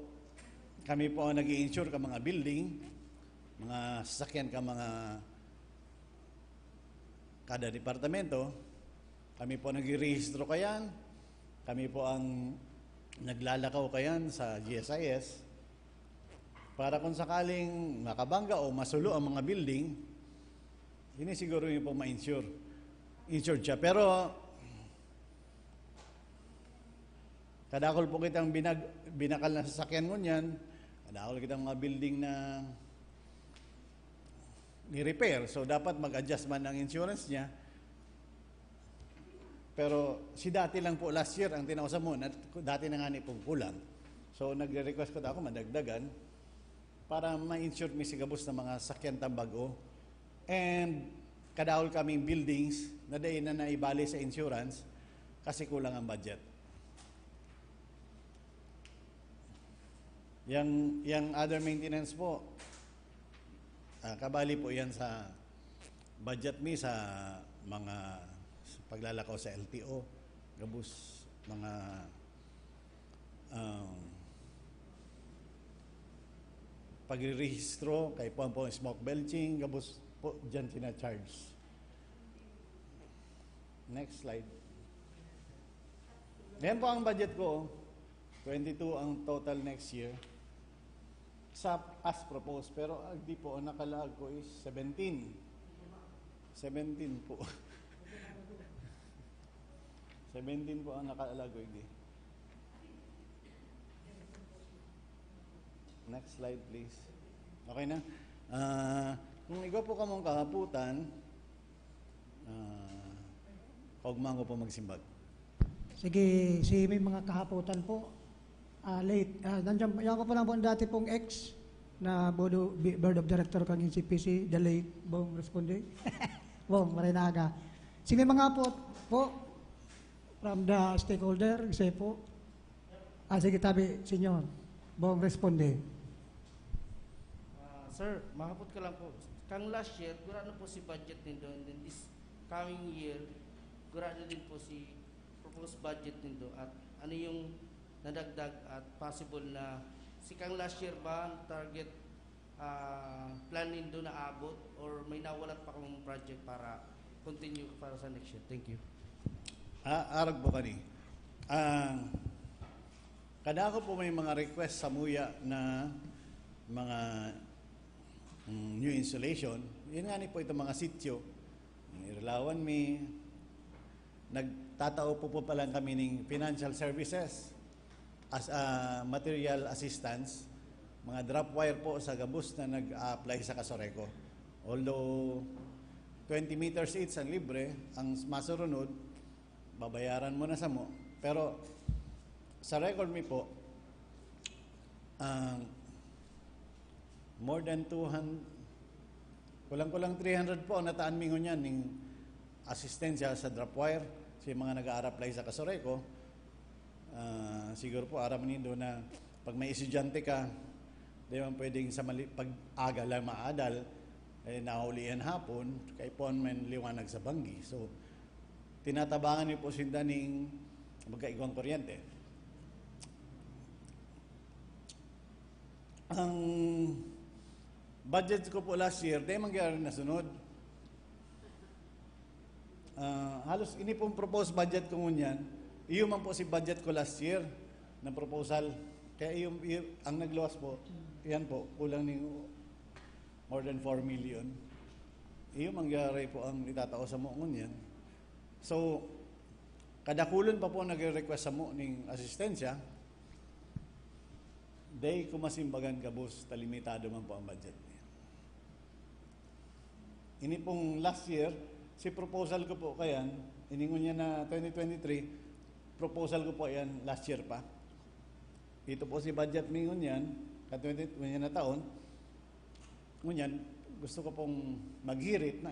kami po ang nag-i-insure ka mga building, mga sasakyan ka mga kada departamento. Kami po nagre-rehistro kayan. Kami po ang naglalakaw kayan sa G S I S. Para kung sakaling makabangga o masulo ang mga building, ini siguro yung po ma-insure. Insured siya. Pero kadakol po kitang binag, binakal na sasakyan ngunyan, kadakol kitang mga building na ni-repair. So, dapat mag-adjust man ang insurance niya. Pero si dati lang po last year ang tinao sa mo, na dati na nga ni pong kulang. So, nagre-request ko ako madagdagan para ma-insure mi si gabos na mga sakyan tambag-o. And kadaol kaming buildings na dai na naibali sa insurance kasi kulang ang budget. Yang, yang other maintenance po, ah, kabali po yan sa budget mi sa mga paglalakaw sa L T O, gabos mga, um, pagrerehistro, kay po ang po smoke belching, gabos po dyan sina-charge. Next slide. Yan po ang budget ko. Twenty-two ang total next year. Sa as proposed, pero ah, di po, ang nakalaag ko is seventeen. Seventeen po. Seventeen po ang nakalaag ko, hindi. Next slide, please. Okay na? Ah, kung igwa po kamong kahapotan, ah, kaugmahan ko po magsimbag. Sige, si may mga kahapotan po. Ah, late. Ah, nandiyan, yan ko po lang po ang dati pong ex na board of, board of director kan N C P C, the late Bong Responde. Bong, maray na aga. Si may mga po, po, from the stakeholder, kasi po. Ah, sige, tabi, senyor. Bong Responde. Ah, sir, mahapot ka lang po. Kang last year, gurano po si budget nindo, and then this coming year, gurano din po si proposed budget nindo, at ano yung nadagdag at possible na si kang last year ba ang target, ah, plan nindo na abot, or may nawalat pa kang project para continue para sa next year? Thank you. Ah, arog po kani. Ah, kada ako po may mga request sa muya na mga, mm, new installation. Yun nga ni po itong mga sityo. Irlawan mi, nagtatao po po pa lang kami ning financial services as a material assistance, mga drop wire po sa gabos na nag-a-apply sa Casureco. Although twenty meters each ang libre, ang masurunod, babayaran mo na samo. Pero sa record mi po, ang more than two hundred, kulang-kulang three hundred po ang nataan mi ngunyan ning asistensya sa drop wire, sa mga nag-a-apply sa Casureco. Ah, siguro po, aram nindo na pag may estudyante ka, di man pwedeng sa mali, pag aga lang maadal, eh, naulian hapon, kay puan man liwanag sa banggi. So, tinatabangan niyo po sinda ning magkaigwang kuryente. Ang budget ko po last year, di mangyari nasunod. Ah, halos ini pong proposed budget ko ngunyan, iyo man po si budget ko last year na proposal. Kaya iyo, iyo, ang nagluwas po, yan po, kulang ni more than four million. Iyo mangyari po ang itatao sa mo ngunyan. So, kadakulon pa po nagre-request sa mo ning asistensya, day ko masimbagan gabos, ta limitado man po ang budget niya. Ini pong last year, si proposal ko po kayan, iningon niya na twenty twenty-three, proposal ko po yan last year pa. Ito po si budget mi ngunyan, ka twenty, ngunyan na taon. Ngunyan, gusto ko pong maghirit na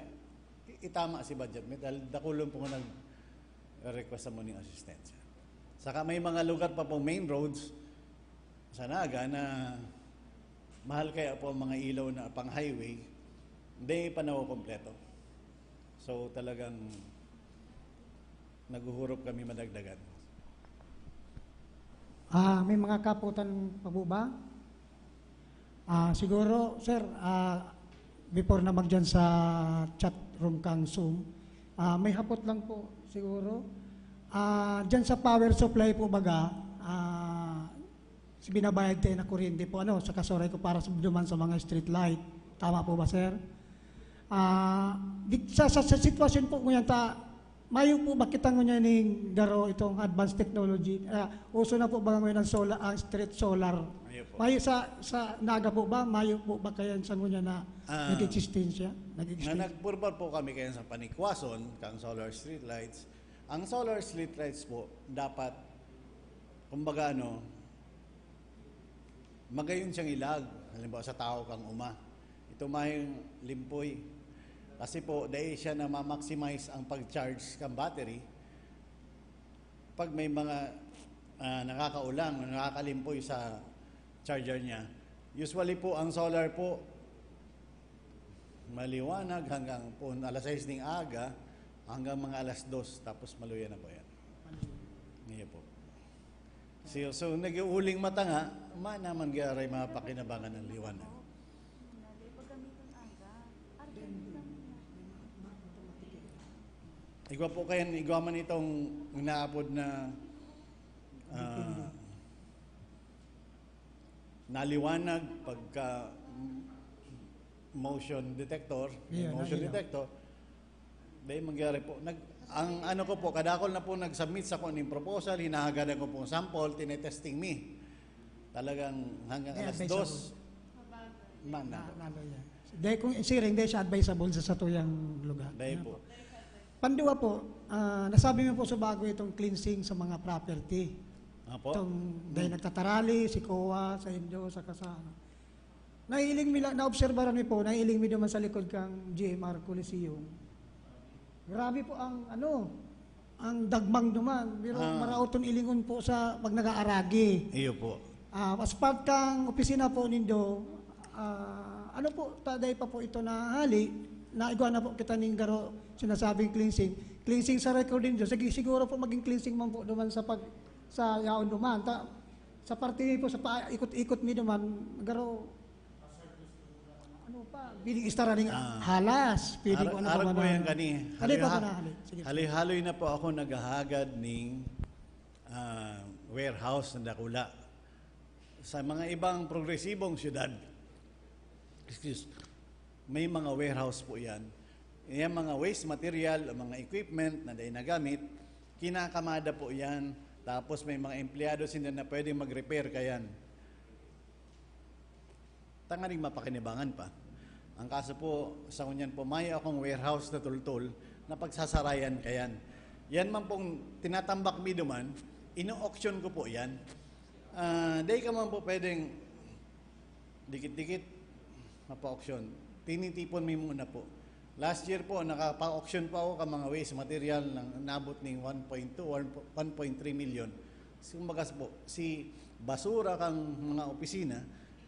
i-, itama si budget mi dahil dakulon po nga nag-request sa muning asistensya. Saka may mga lugar pa pong main roads, Sa Naga na mahal kaya po ang mga ilaw na pang-highway, hindi pa nakukumpleto. So, talagang naghuhurop kami madagdagan. Ah, may mga kaputan pa po ba? Ah, siguro, sir, ah, before na magdiyan sa chat room kang Zoom, ah, may hapot lang po siguro. Ah, diyan sa power supply po baga, ah, si binabayad kayo na kuryente po, ano, sa kasuray ko para sa, duman sa mga street light. Tama po ba, sir? Ah, di, sa, sa, sa sitwasyon po ngunyan ta, mayo po ba kita ngunyan ning garo itong advanced technology? Ah, uso na po ba ngunyan ang solar, ang street solar? Mayo po. Mayo sa, sa Naga po ba? Mayo po ba kaya sa ngunyan na Ah, nag-existensya? Nga Nag-exist? nagpurbar po kami kayan sa panikwason kang solar street lights. Ang solar street lights po, dapat, kumbaga ano, magayon siyang ilag. Halimbawa sa tao kang uma. Ito mayong limpoy. Kasi po, dahil siya na ma-maximize ang pag-charge kang battery, pag may mga ah, nakakaulang, nakakalimpoy sa charger niya, usually po, ang solar po, maliwanag hanggang po alas sais ng aga, hanggang mga alas dos, tapos maluya na po yan. Ngayon po. So, so nag-uuling mata nga, ma naman garay mapakinabangan ang liwanag. Igwa po kayan, igwa man itong inaapod na ah, naliwanag pagka motion detector, may Yeah, motion nailaw. detector, dahil mangyari po. Nag, ang ano ko po, kadakol na po nag-submit sa kuning proposal, hinahagadan ko pong sample, tinetesting mi. Talagang hanggang May alas advisable. dos, man na Na, po. nalo niya. Dahil kung siring, dahil siya advisable sa satuyang lugar. Dahil Ano po. Panduwa po, ah, nasabi mo po sa bago itong cleansing sa mga property. Apo? Itong dahil nagtatarali, si COA, sa Indo, sa Kasano. Nahiling mi la, naobserbaran mi po, nahiling mi duman sa likod kang G M R Coliseum. Grabe po ang, ano, ang dagmang duman. Pero Ah. maraot ton ilingon po sa pag nag-aaragi. Iyo po. Ah, as part kang opisina po nindo, ah, ano po, taday pa po ito na hali, naigwa na po kita ning garo, sinasabing cleansing. Cleansing sa record nindo, sige, siguro po maging cleansing man po duman sa pag, sa yaon duman. Ta, sa parte po, sa paikot-ikot mi duman, garo, ano pa, piling istara ning Ah. halas, piling Ar- ko ano arog pa po man. yan kani. Hali pa Haliha- po na hali. Sige. Hali-haloy na po ako naghahagad ning ah, warehouse na dakula. Sa mga ibang progresibong syudad, excuse, may mga warehouse po yan. Yan mga waste material, o mga equipment na dahil nagamit, kinakamada po yan. Tapos may mga empleyado sila na pwedeng mag-repair kayan. Tanganing mapakinabangan pa. Ang kaso po, sa ngunyan po, may akong warehouse na tultol na pagsasarayan kayan. Yan man pong tinatambak mi duman, ino-auction ko po yan. Ah, dahil ka man po pwedeng dikit-dikit, mapa-auction. Tinitipon mi muna po. Last year po, nakapa-auction po ako ka mga waste material na naabot ning one point two or one point three million. So, kumbaga po, si basura kang mga opisina,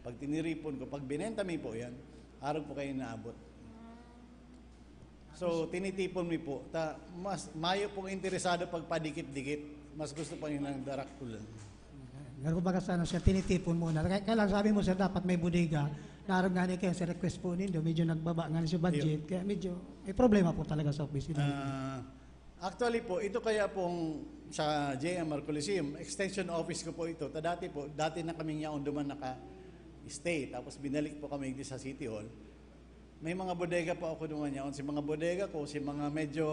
pag tiniripon ko, pag binenta mi po yan, arog po kayo naabot. So, tinitipon mi po. Ta, mas, mayo pong interesado pagpadikit-dikit. Mas gusto pa yung nang daraktulan. Pero baga sa ano siya, tinitipon muna. Kaya, kaya lang sabi mo, sir, dapat may bodega. Naroon nga ni kayo sa request po nindo, medyo nagbaba nga ni sa budget. Kaya medyo may problema po talaga sa opisina. Ah, actually po, ito kaya pong sa J M R Coliseum, extension office ko po ito. Ta dati po, dati na kaming yaon duman naka-stay. Tapos binalik po kami dito sa City Hall. May mga bodega po ako duman yaon. Si mga bodega ko, si mga medyo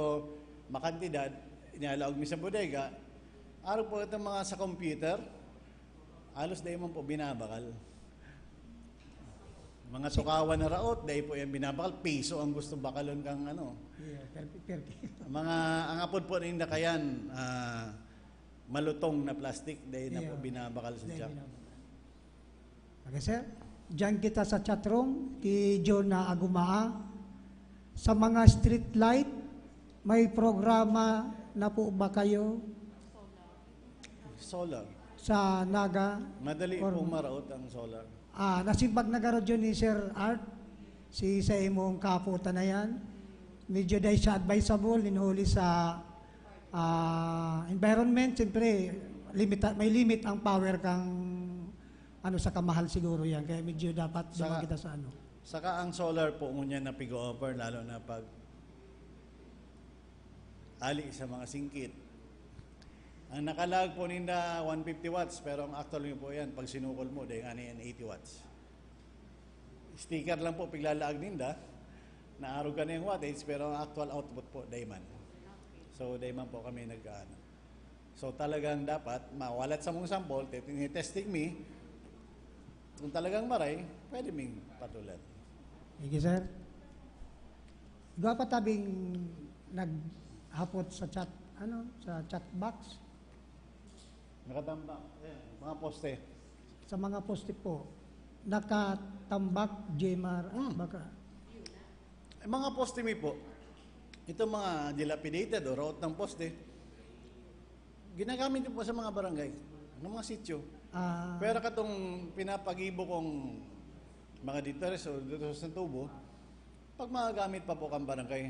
makantidad, inalaog mi sa bodega. Araw po itong mga sa computer, halos dahil man po binabakal. Mga tukawan na raot, dahil po yan binabakal. Piso ang gusto bakalon kang ano. Yeah, per, per, Mga, ang apod po na kayan, ah, malutong na plastic, dahil na po Yeah. binabakal sa Dahil jack. binabakal. Okay, sir. Diyan kita sa chat room, kay Jonah Agumaa. Sa mga street light, may programa na po ba kayo? Solar. sa Naga. Madali Or- pong maraot ang solar. Ah, nasimbag na garo dyan ni Sir Art, si sa imong kaputan na yan. Medyo dahil siya advisable, linhuli sa ah, environment, siyempre, limita, may limit ang power kang ano sa kamahal siguro yan. Kaya medyo dapat Sa- duman kita sa ano. Saka ang solar po ngunyan na pig-offer, lalo na pag ali sa mga singkit. Ang nakalag po ninda, one fifty watts, pero ang actual nyo po yan, pag sinukol mo, dahil nga na yan, eighty watts. Sticker lang po, piglalaag ninda, naarog ka na yung wattage, pero ang actual output po, dayman. So, dayman po kami nag-ano. So, talagang dapat, mawalat sa mong sample, testing me, kung talagang maray, pwede ming patulan. Sige, sir. Igwa pa tabing naghapot sa chat, ano, sa chat box. Nakatambak. Ayan, mga poste. Sa mga poste po, nakatambak, Jmar, Hmm. baka. Yung mga poste mi po, itong mga dilapidated o raot ng poste, ginagamit po sa mga barangay, ng mga sityo. Ah, Pero katong pinapagibo kong mga dito o dito sa Santubo, pag mga gamit pa po kang barangay.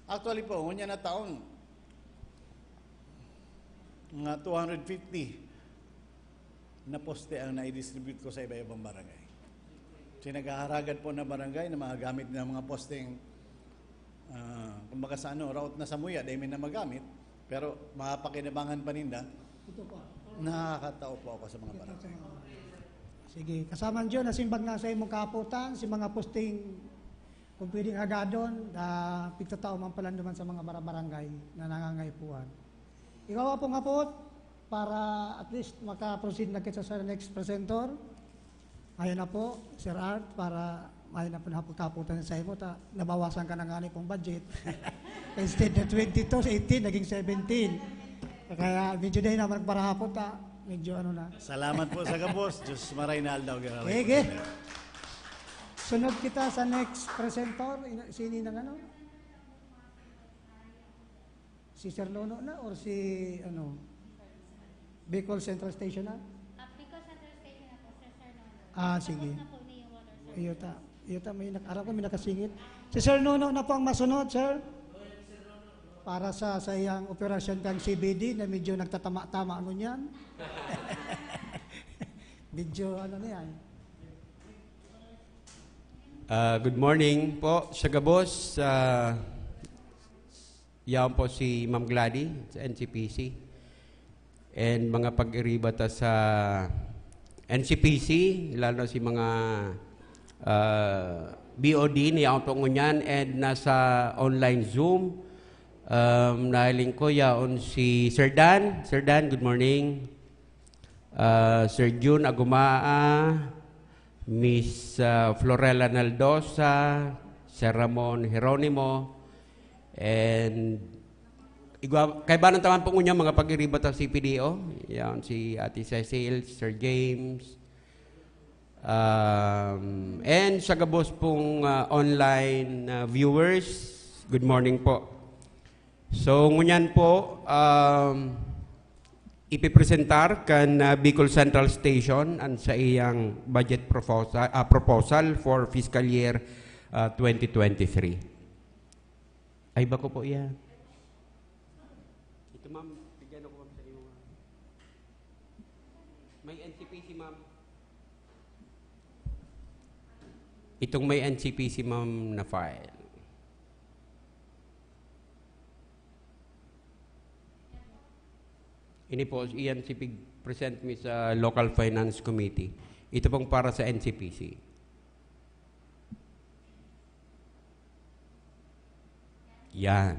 Actually po, ngunyan na taon, mga two hundred fifty na poste ang nai-distribute ko sa iba-ibang barangay. Kasi naghaharagad po na barangay na mga gamit ng mga posteng, ah, kumbaga sa ano, raot na sa muya, dahil may na magamit, pero mapakinabangan pa ninda, ito po. Nakakatao po ako sa mga barangay. Sige, kasama John, nasimbag na sa imong kaputan, si mga posting kung pwedeng hagadon, ah, pigtatao man pala naman sa mga barabarangay na nangangaipuhan. Ikaw pong hapot, para at least makaproceed na kita sa next presenter. Ayan na po, Sir Art, para ayan na po na pagkaputan sa imo, ta, nabawasan ka na nga ni pong budget. Instead na twenty-two, eighteen, naging seventeen. Kaya medyo dahil naman nagparahapot, ta, medyo ano na. Salamat po sa gabos. Diyos maray na aldaw. Gararay Sige. po. Sunod kita sa next presenter. Ina- Sini ng ano? Si Sir Nono na or si ano? Bicol Central Station na? Ah, Bicol Central Station na po, Sir, Sir Nono. Ah, Tapos sige. na po ni Water Service. Iyo ta. Iyo ta, may nak-, aram ko may nakasingit. Si Sir Nono na po ang masunod, sir. Para sa, sa iyang operasyon kang C B D na medyo nagtatama-tama ngunyan. Medyo ano na yan. Ah, good morning po sa gabos. Ah, yan po si Ma'am Gladys sa N C P C. And mga pag-iriba ta sa N C P C, lalo na si mga ah, B O D, ni Auto ngunyan, and nasa online Zoom. Um, nahiling ko, yaon si Sir Dan. Sir Dan, good morning. Ah, Sir Jun Agumaa, Miss ah, Florella Naldosa, Sir Ramon Jeronimo, and igwa, kaibanan taman po ngunyan mga pag-iriba ta C P D O. Yan, si Ate Cecil, Sir James, um, and sa gabos pong ah, online ah, viewers, good morning po. So, ngunyan po, um, ipipresentar kan ah, Bicol Central Station ang sa iyang budget proposal, ah, proposal for fiscal year ah, twenty twenty-three. Ay, bako po yan. Ito, ma'am, bigyan ako, ma'am, sa iyo. May N C P C, ma'am. Itong may N C P C, ma'am, na file. Ini po, iyan si pig-present mi sa Local Finance Committee. Ito pong para sa N C P C. Yan.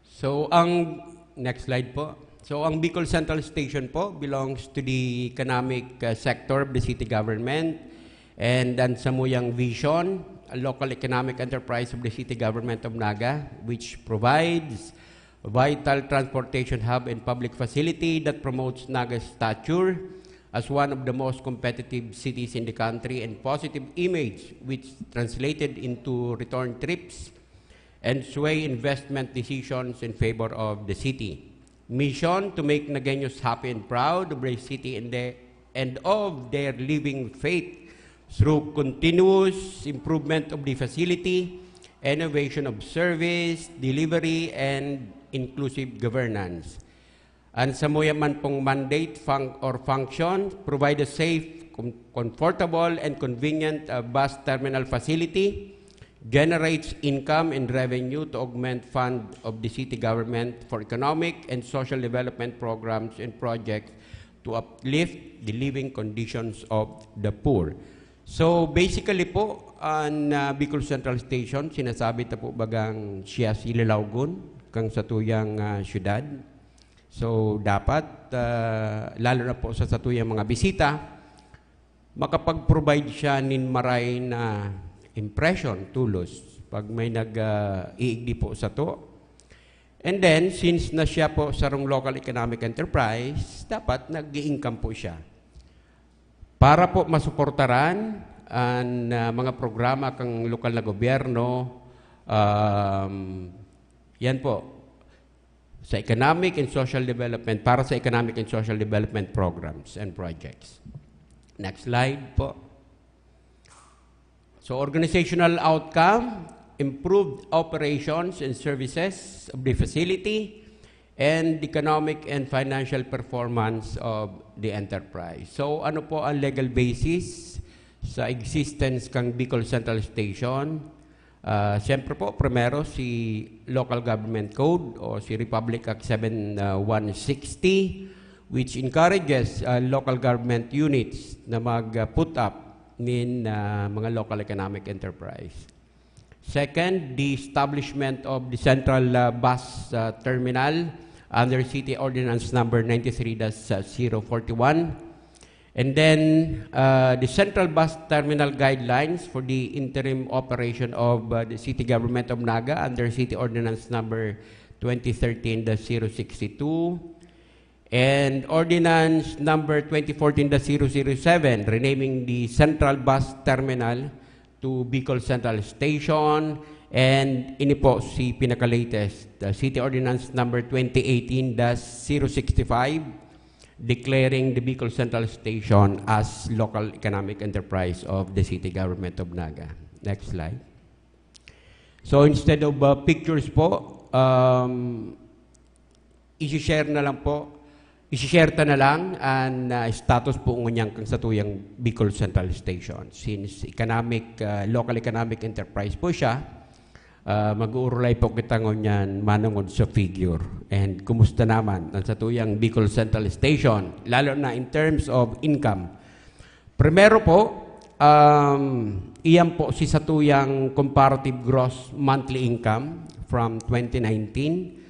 So, ang next slide po. So, ang Bicol Central Station po belongs to the economic uh, sector of the city government, and ang samuyang vision, a local economic enterprise of the city government of Naga, which provides a vital transportation hub and public facility that promotes Naga's stature as one of the most competitive cities in the country and positive image, which translated into return trips and sway investment decisions in favor of the city. Mission: to make Nagueños happy and proud of their city and, the, and of their living faith through continuous improvement of the facility, innovation of service, delivery, and inclusive governance. Ang samuya man pong mandate fun- or function: provide a safe, com- comfortable, and convenient uh, bus terminal facility, generates income and revenue to augment fund of the city government for economic and social development programs and projects to uplift the living conditions of the poor. So basically po, ang uh, Bicol Central Station, sinasabi ta po bagang siya si Lilawgon kang satuyang uh, syudad. So dapat, uh, lalo na po sa satuyang mga bisita, makapag-provide siya nin maray na impression, tulos, pag may nag-iigdi po sato. And then, since na siya po sarong local economic enterprise, dapat nag-i-income po siya. Para po masuportaran ang uh, mga programa kang lokal na gobyerno, um, yan po, sa economic and social development, para sa economic and social development programs and projects. Next slide po. So, organizational outcome: improved operations and services of the facility and economic and financial performance of the enterprise. So, ano po ang legal basis sa existence kang Bicol Central Station? Uh, siyempre po, primero si Local Government Code o si Republic Act seven one sixty, which encourages uh, local government units na mag-put up nin uh, mga local economic enterprise. Second, the establishment of the central uh, bus uh, terminal under City Ordinance number ninety-three dash zero forty-one. And then, uh, the central bus terminal guidelines for the interim operation of uh, the city government of Naga under City Ordinance number twenty thirteen dash zero sixty-two. And Ordinance number twenty fourteen dash zero zero seven, renaming the Central Bus Terminal to Bicol Central Station. And ini po si pinaka-latest, uh, City Ordinance number twenty eighteen dash zero sixty-five, declaring the Bicol Central Station as local economic enterprise of the city government of Naga. Next slide. So instead of uh, pictures po, um, isi-share na lang po, isi-share ta na lang ang uh, status po ngunyan kang satuyang Bicol Central Station. Since economic, uh, local economic enterprise po siya, uh, mag-uurulay po kita ngunyan manungod sa figure. And kumusta naman ang satuyang Bicol Central Station, lalo na in terms of income? Primero po, um, iyan po si satuyang comparative gross monthly income from twenty nineteen.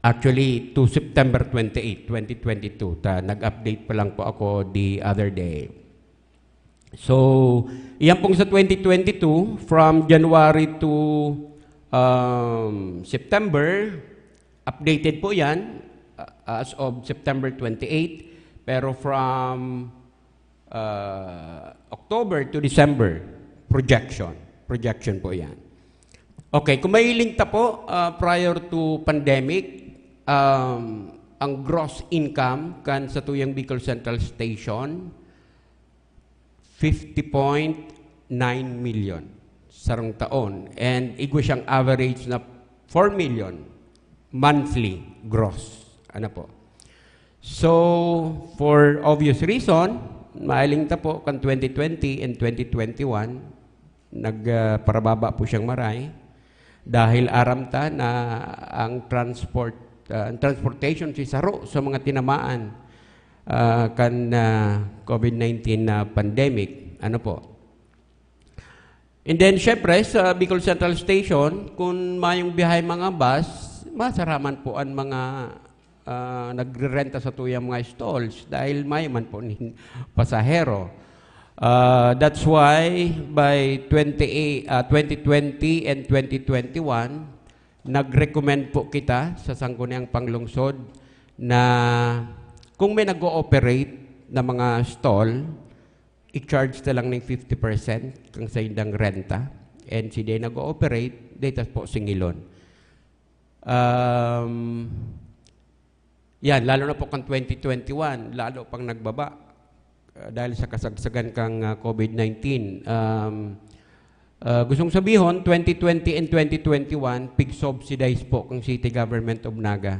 Actually, to September twenty-eight, twenty twenty-two. Ta, nag-update pa lang po ako the other day. So, iyan pong sa twenty twenty-two, from January to um, September, updated po yan uh, as of September twenty-eight. Pero from uh, October to December, projection. Projection po yan. Okay, kung mahiling ta po, uh, prior to pandemic, um, ang gross income kan satuyang Bicol Central Station, fifty point nine million sarong taon. And igwa siyang average na four million monthly gross. Ano po? So, for obvious reason, mahiling ta po kan twenty twenty and twenty twenty-one, nagparababa po siyang maray dahil aram ta na ang transport, ah, ang transportation si saro sa mga tinamaan ah, kan ah, COVID nineteen na pandemic. Ano po? And then, syempre, sa Bicol Central Station, kung mayong biyahe mga bus, masaraman po ang mga ah, nagrerenta satuyang mga stalls dahil mayo man po nin pasahero. Ah, that's why by twenty, ah, twenty twenty and twenty twenty-one, nag-recommend po kita sa Sangguniang Panglungsod na kung may nag-ooperate na mga stall, i-charge na lang ning fifty percent kang saindang renta. And si day nag-ooperate, Data po singilon. Um, yan, lalo na po kan twenty twenty-one, lalo pang nagbaba, ah, dahil sa kasagsagan kang, ah, COVID nineteen. Um, ah, gustong sabihon, twenty twenty and twenty twenty-one, pig-subsidize po kang City Government of Naga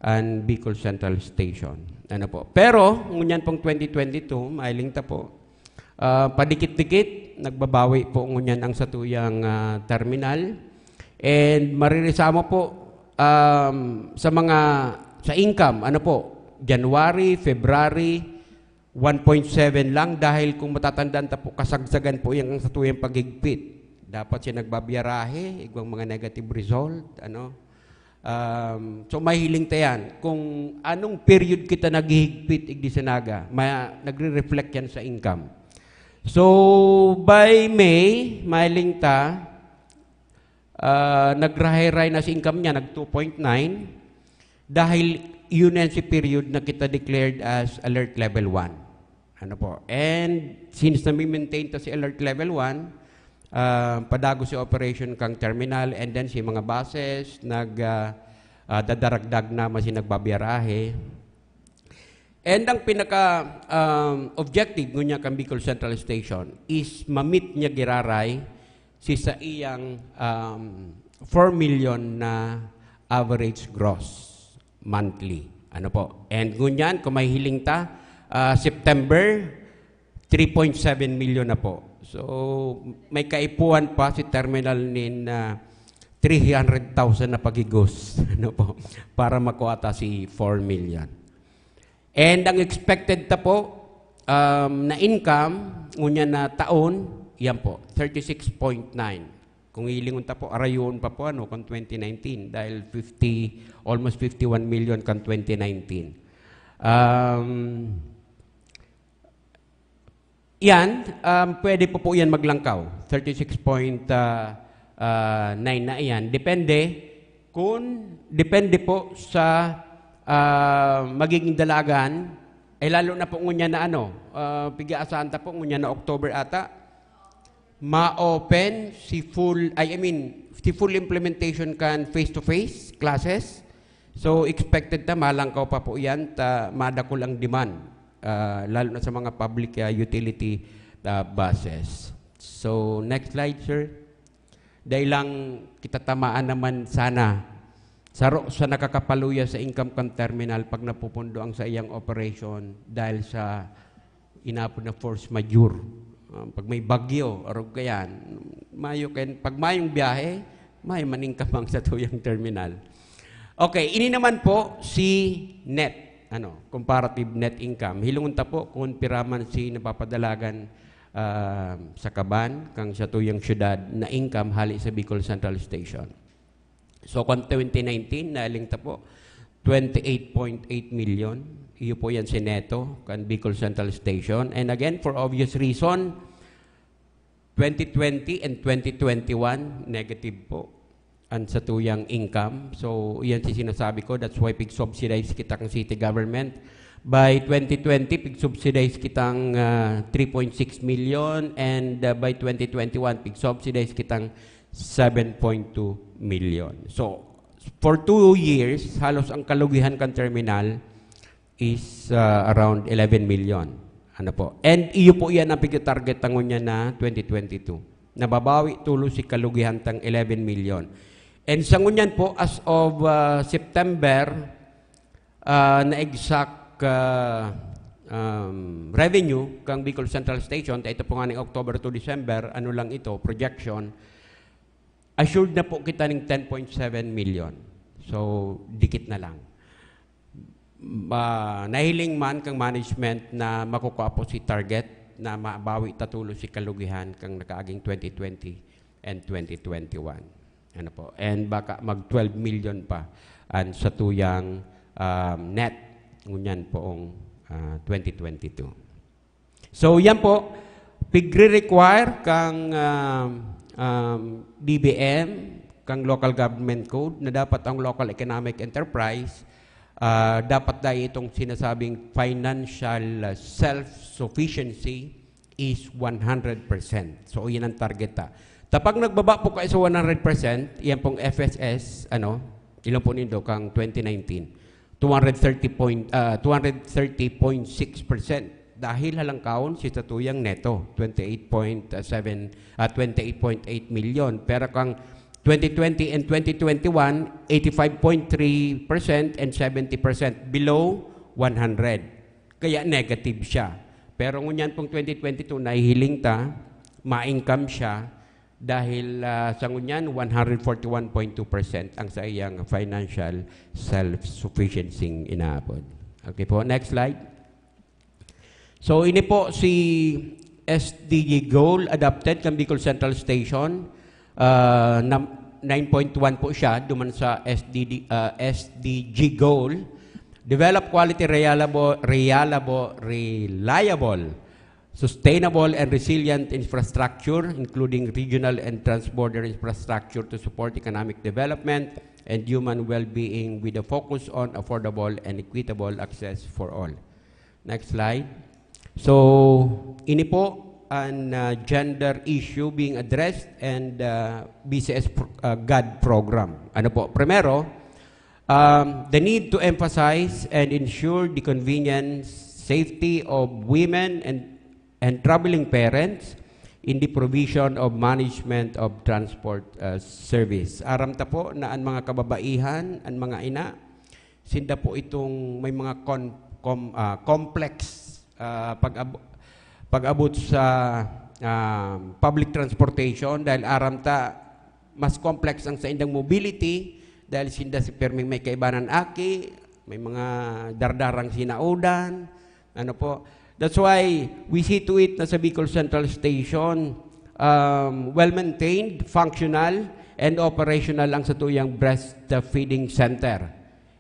and Bicol Central Station. Ano po? Pero, ngunyan pong twenty twenty-two, mailing ta po, ah, padikit-dikit, nagbabawi po ngunyan ang satuyang, ah, terminal. And mariresamo po, um, sa mga, sa income, ano po, January, February, one point seven lang, dahil kung matatandaan ta po, kasagsagan po yan ang satuyang paghigpit. Dapat siya nagbabiyarahe, igwang mga negative result, ano. Um, so, mahiling ta yan. Kung anong period kita naghihigpit, igdi sa Naga, ma-, nagre-reflect yan sa income. So, by May, mahiling ta, ah, nagrahay-ray na si income niya, nag two point nine, dahil yun yan si period na kita declared as alert level one. Ano po? And since na-maintain ta si alert level one, ah, padagos si operation kang terminal, and then si mga buses, nag, ah, ah, dadaragdag na, masin nagbabiyarahe. And ang pinaka, um, objective ngunya kan Bicol Central Station is ma-meet niya giraray si saiyang, um, four million na average gross monthly. Ano po? And ngunyan, kung mahihiling ta, ah, September, three point seven million na po. So, may kaipuhan pa si terminal nin, ah, three hundred thousand na pagigos, ano po, para makuha ta si four million. And ang expected ta po, um, na income, ngunyan na taon, yan po, thirty-six point nine. Kung hilingon ta po, arayon pa po, ano, kung twenty nineteen, dahil fifty, almost fifty-one million kan twenty nineteen. Um, yan, um, pwede po po yan maglangkaw. Thirty-six point nine na yan. Depende kung, depende po sa, ah, magiging dalagan, eh, lalo na po ngunyan na ano, ah, pig-aasahan ta po ngunyan na October ata, ma-open si full, ay, I mean, si full implementation kan face-to-face classes. So, expected ta malangkaw pa po yan, ta madakul ang demand, ah, lalo na sa mga public, ah, utility, ah, buses. So, next slide, sir. Dahil lang kita tamaan naman sana, saro sa nakakapaluya sa income kan terminal pag napupundo ang saiyang operation dahil sa inapod na force majeure. Ah, pag may bagyo, arog kayan, mayo kayan, pag mayong biyahe, mayo man income ang satuyang terminal. Okay, ini naman po si net, ano, comparative net income. Hilingon ta po kung pira man si napapadalagan, ah, sa kaban kang satuyang syudad na income hali sa Bicol Central Station. So, kung twenty nineteen, nahiling ta po, twenty-eight point eight million. Iyo po yan si neto, kan Bicol Central Station. And again, for obvious reason, twenty twenty and twenty twenty-one, negative po ang satuyang income. So, iyan si sinasabi ko, that's why pig-subsidize kita ng city government. By twenty twenty, pig-subsidize kitang, ah, three point six million, and, ah, by twenty twenty-one, pig-subsidize kitang seven point two million. So, for two years, halos ang kalugihan kan terminal is, ah, around eleven million. Ano po? And iyo po yan ang pigta-target ta ngunyan na twenty twenty-two. Nababawi tulos si kalugihan tang eleven million. And sa ngunyan po, as of, ah, September, ah, na exact, ah, um, revenue kang Bicol Central Station, ta ito po nga ning October to December, ano lang ito, projection, assured na po kita ning ten point seven million. So, dikit na lang. Ma-, nahiling man kang management na makukuha po si target na mabawi ta tulos si kalugihan kang nakaaging twenty twenty and twenty twenty-one. Ano po? And baka mag twelve million pa ang satuyang, um, net ngunyan poong, ah, twenty twenty-two. So, yan po, pigre-require kang, um, um, D B M, kang local government code, na dapat ang local economic enterprise, ah, dapat dai itong sinasabing financial, ah, self-sufficiency is one hundred percent. So, yan ang target, ah. Tapag nagbaba po kayo sa one hundred percent, yan pong F S S, ano, ilan po nindo kang twenty nineteen? Two hundred thirty point, ah, two hundred thirty point six percent. Dahil halangkaon si satuyang neto, twenty-eight point seven, ah, twenty-eight point eight million. Pero kang twenty twenty and twenty twenty-one, eighty-five point three percent and seventy percent below one hundred. Kaya negative siya. Pero ngunyan pong twenty twenty-two, nahihiling ta, ma-income siya dahil, ah, sa ngunyan, one hundred forty-one point two percent ang sa iyang financial self-sufficiency inaabot. Okay po, next slide. So, ini po si S D G goal adopted kan Bicol Central Station. Ah, nam-, nine point one po siya, duman sa S D D, ah, S D G goal. Develop quality, reliable, reliable, reliable, sustainable and resilient infrastructure, including regional and transborder infrastructure to support economic development and human well-being with a focus on affordable and equitable access for all. Next slide. So, ini po ang, ah, gender issue being addressed and, ah, B C S pro-, ah, GAD program. Ano po? Primero, um, the need to emphasize and ensure the convenience, safety of women and, and traveling parents in the provision of management of transport, ah, service. Aram ta po na ang mga kababaihan, ang mga ina, sinda po itong may mga con-, com-, ah, complex, ah, pag-ab-, pag-abot sa, ah, public transportation dahil aram ta mas complex ang saindang mobility dahil sinda si perming may kaibanan aki, may mga dardarang sinaudan, ano po. That's why we see to it na sa Bicol Central Station, um, well-maintained, functional, and operational ang satuyang breastfeeding center.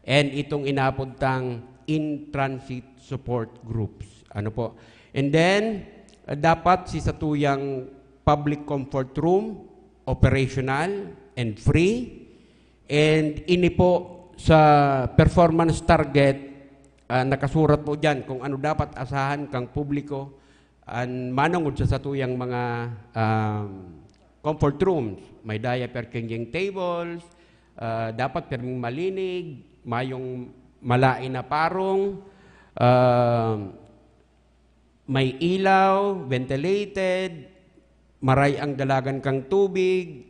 And itong inapod tang in-transit support groups. Ano po? And then, uh, dapat si satuyang public comfort room, operational and free. And ini po sa performance target, ah, nakasurat po dyan kung ano dapat asahan kang publiko an manongod sa satuyang mga, um, comfort rooms. May diaper changing tables, ah, dapat perming malinig, mayong malain na parong, ah, may ilaw, ventilated, maray ang dalagan kang tubig,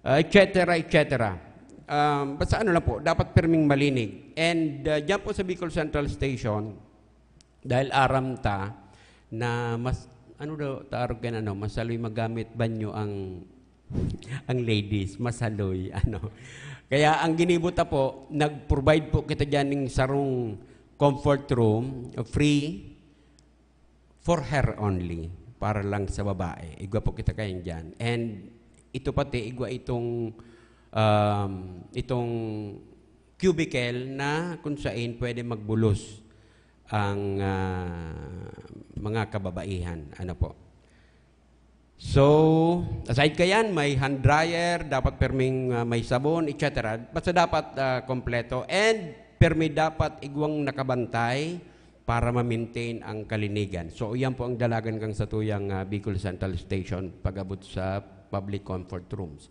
ah, et cetera, et cetera. Um, basta ano lang po, dapat perming malinig. And, ah, dyan po sa Bicol Central Station, dahil aram ta na mas, ano daw, taarog kan ano, masaloy magamit banyo ang, ang ladies, masaloy, ano. Kaya ang ginibo ta po, nag-provide po kita dyan ng sarong comfort room, free, for her only, para lang sa babae. Igwa po kita kayan dyan. And ito pati, igwa itong, um, itong cubicle na kung saan pwede magbulos ang, ah, mga kababaihan. Ano po? So, aside kayan, may hand dryer, dapat perming, ah, may sabon, et cetera. Basta dapat, ah, kompleto. And permi dapat igwang nakabantay para ma-maintain ang kalinigan. So, iyan po ang dalagan kang satuyang, ah, Bicol Central Station pag-abot sa public comfort rooms.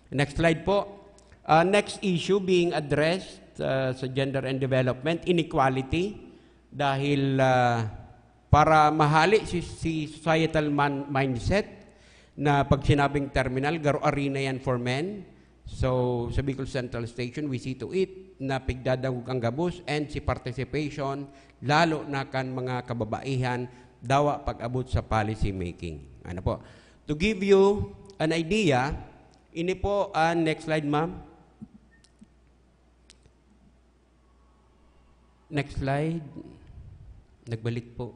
Next slide po. Ah, next issue being addressed, ah, sa gender and development, inequality. Dahil, ah, para mahali si, si societal man-, mindset na pag sinabing terminal, garo arena yan for men. So, sa Bicol Central Station, we see to it na pigdadangog ang gabos and si participation, lalo na kan mga kababaihan, dawa pag-abot sa policy making. Ano po? To give you an idea, ini po ang next slide, ma'am. Next slide. Nagbalik po.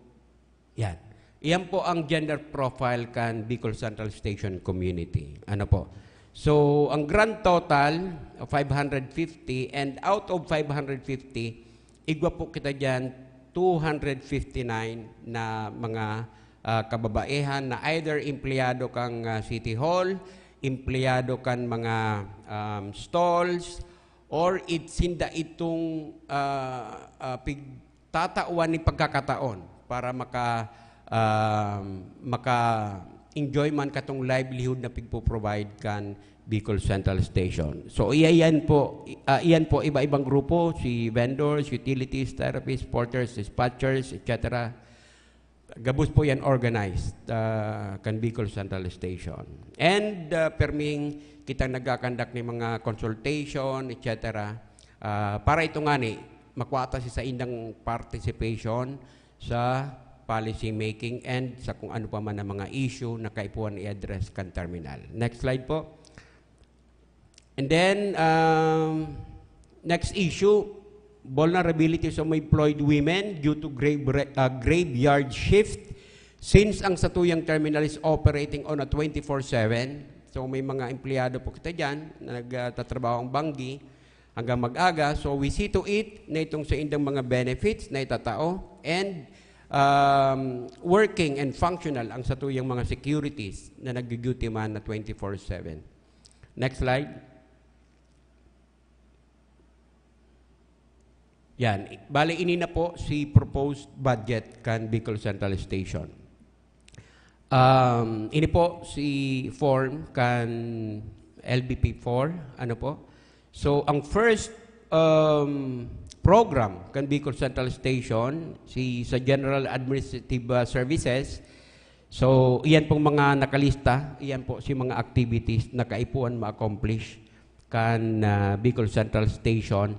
Yan. Iyan po ang gender profile kan Bicol Central Station Community. Ano po? So, ang grand total, five hundred fifty, and out of five hundred fifty, igwa po kita dyan, two hundred fifty-nine na mga, ah, kababaihan na either empleyado kang, ah, City Hall, empleyado kan mga, um, stalls, or it, sinda itong, ah, ah, pigtatawan ni pagkakataon para maka-, um, maka-, enjoy man katong livelihood na pigpo-provide kan Bicol Central Station. So, iyan po, ah, iyan po iba-ibang grupo, si vendors, utilities, therapists, porters, dispatchers, et cetera. Gabos po yan organized, ah, kan Bicol Central Station. And, ah, perming kitang nagkakandak ni mga consultation, et cetera. Ah, para ito ngani, makuha ta si saindang participation sa policy making and sa kung ano pa man ang mga issue na kaipuhan i-address kan terminal. Next slide po. And then, um, next issue, vulnerabilities of employed women due to grave, uh, graveyard shift. Since ang satuyang terminal is operating on a twenty-four seven, so may mga empleyado po kita dyan na nagtatrabaho ang banggi hanggang mag-aga. So we see to it na itong sa indang mga benefits na itatao and, um, working and functional ang satuyang mga securities na nag-duty man na twenty-four seven. Next slide. Yan. Bale, ini na po si proposed budget kan Bicol Central Station. Um, ini po si form kan L B P four, ano po. So, ang first, um, program kan Bicol Central Station, si sa General Administrative, uh, Services. So, iyan pong mga nakalista, iyan po si mga activities na kaipuhan ma-accomplish kan, ah, Bicol Central Station,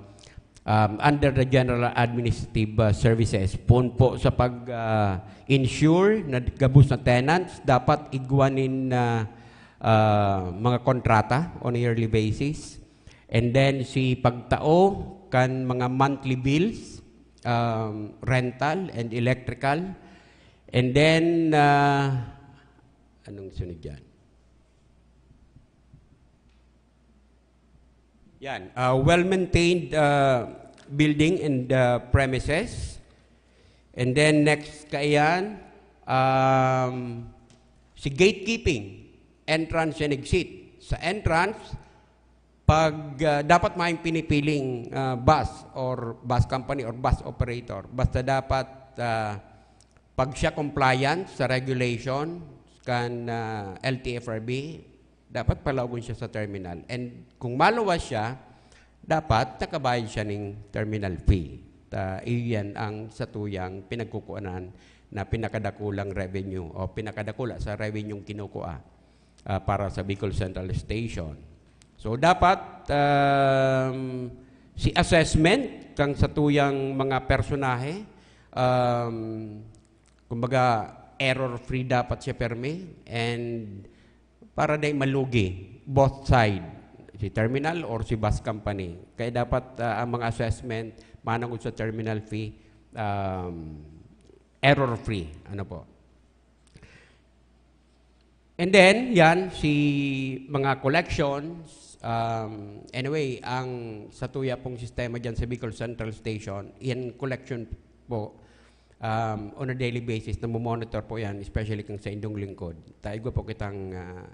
um, under the General Administrative, ah, Services. Poon po sa pag, ah, ensure na gabos na tenants, dapat igwa nin, ah, ah, mga kontrata on a yearly basis. And then si pagtao kan mga monthly bills, um, rental and electrical. And then, ah, anong sunod dyan? Yan, ah, well-maintained, ah, building and, ah, premises. And then next kaiyan, um, si gatekeeping, entrance and exit. Sa entrance, pag, ah, dapat may pinipiling, ah, bus or bus company or bus operator. Basta dapat, ah, pag siya compliant sa regulation kan, ah, L T F R B, dapat palaogon siya sa terminal. And kung maluwas siya, dapat nakabayad siya ning terminal fee. Ta, iyan ang satuyang pinagkukuanan na pinakadakulang revenue o pinakadakula sa revenue kinukua, ah, para sa Bicol Central Station. So, dapat, um, si assessment kang satuyang mga personahe, um, kumbaga, error-free dapat siya permi, and para di malugi both side, si terminal or si bus company. Kaya dapat, ah, ang mga assessment managod sa terminal fee, um, error-free. Ano po? And then, yan, si mga collections. Um, anyway, ang satuya pong sistema dyan sa Bicol Central Station, yan collection po, um, on a daily basis, namomonitor po yan, especially kang sa indong lingkod. Taigwa po kitang, ah,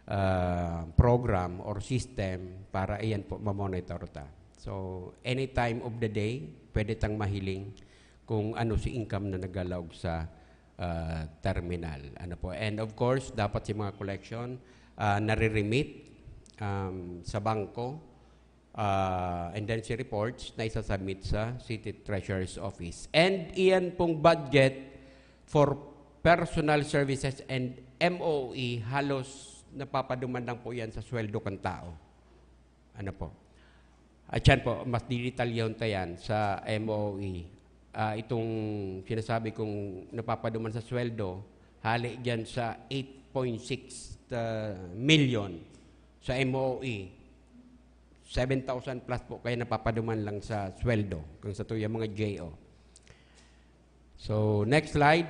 ah, program or system para iyan po mamonitor ta. So, any time of the day, pwede tang mahiling kung ano si income na nagalaog sa, ah, terminal. Ano po? And of course, dapat si mga collection, ah, nare-remit, um, sa bangko, ah, and then si reports na isasubmit sa City Treasurer's Office. And iyan pong budget for personal services and M O E, halos napapaduman lang po yan sa sweldo kan tao. Ano po? At yan po, mas didetalyahan ta yan sa M O E. Ah, itong sinasabi kong napapaduman sa sweldo, hali dyan sa eight point six, ah, million sa M O E. Seven thousand plus po kaya napapaduman lang sa sweldo kang sa tuyang mga J O. So, next slide.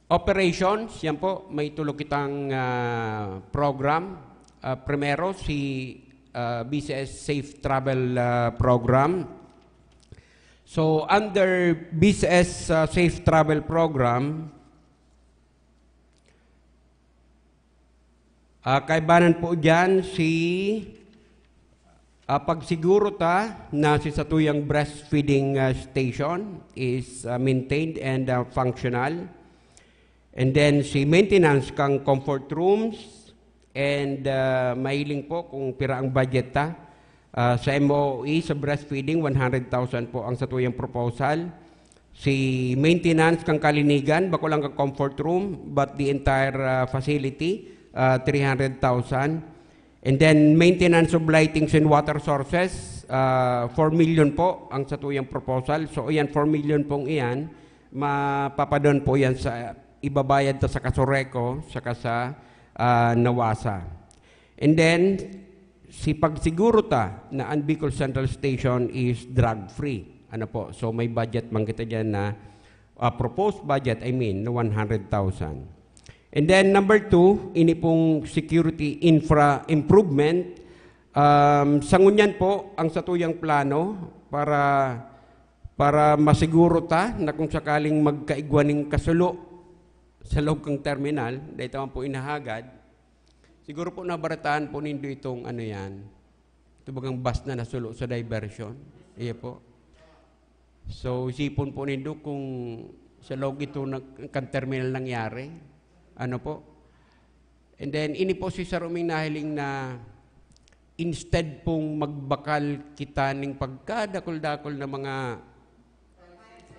Operations, yan po, may tulo kitang, ah, program. Ah, primero, si, ah, B C S Safe Travel, ah, Program. So, under B C S, ah, Safe Travel Program, ah, kaibanan po dyan si, ah, pagsiguro ta na si satuyang breastfeeding, ah, station is, ah, maintained and, ah, functional. And then si maintenance kang comfort rooms, and ah, mahiling po kung pira ang budget ta. Ah, sa M O E, sa breastfeeding, one hundred thousand po ang satuyang proposal. Si maintenance kang kalinigan, bako lang ka comfort room, but the entire ah, facility, ah, three hundred thousand. And then maintenance of lightings and water sources, ah, four million po ang satuyang proposal. So iyan, four million pong iyan, mapapadon po yan sa, ibabayad ta sa Casureco, saka sa ah, nawasa. And then, si pagsiguro ta na ang Bicol Central Station is drug-free. Ano po? So may budget man kita diyan na, ah, proposed budget, I mean, na one hundred thousand. And then number two, ini pong security infra improvement. Um, sa ngunyan po, ang satuyang plano para para masiguro ta na kung sakaling magkaigwa ning kasulo sa loob kang terminal, dahil tama po inahagad, siguro po nabarataan po nindo itong ano yan, ito bagang bus na nasulo sa diversion. Iya po. So, isipon po nindo kung sa loob ito ng, kan terminal nangyari. Ano po? And then, ini po si Sir Uming nahiling na instead pong magbakal kita ning pagkadakol-dakol na mga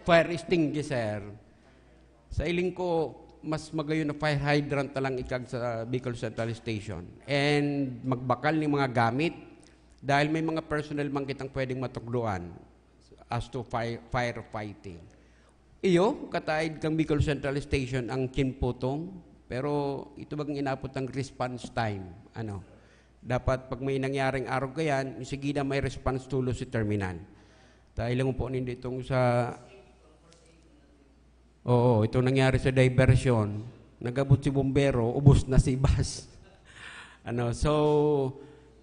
fire extinguisher, sa iling ko, mas magayon na fire hydrant na lang ikag sa Bicol Central Station. And magbakal ning mga gamit dahil may mga personnel man kitang pwedeng matukdoan as to fire, firefighting. Iyo, kataid kang Bicol Central Station ang kinputong, pero ito bang inapot ang response time? Ano? Dapat pag may nangyaring arog kayan, sige na may response tulos si terminal. Dahil lang po nindo itong sa... Oo, itong nangyari sa diversion, nagabot si bombero, ubos na si bus. Ano, so,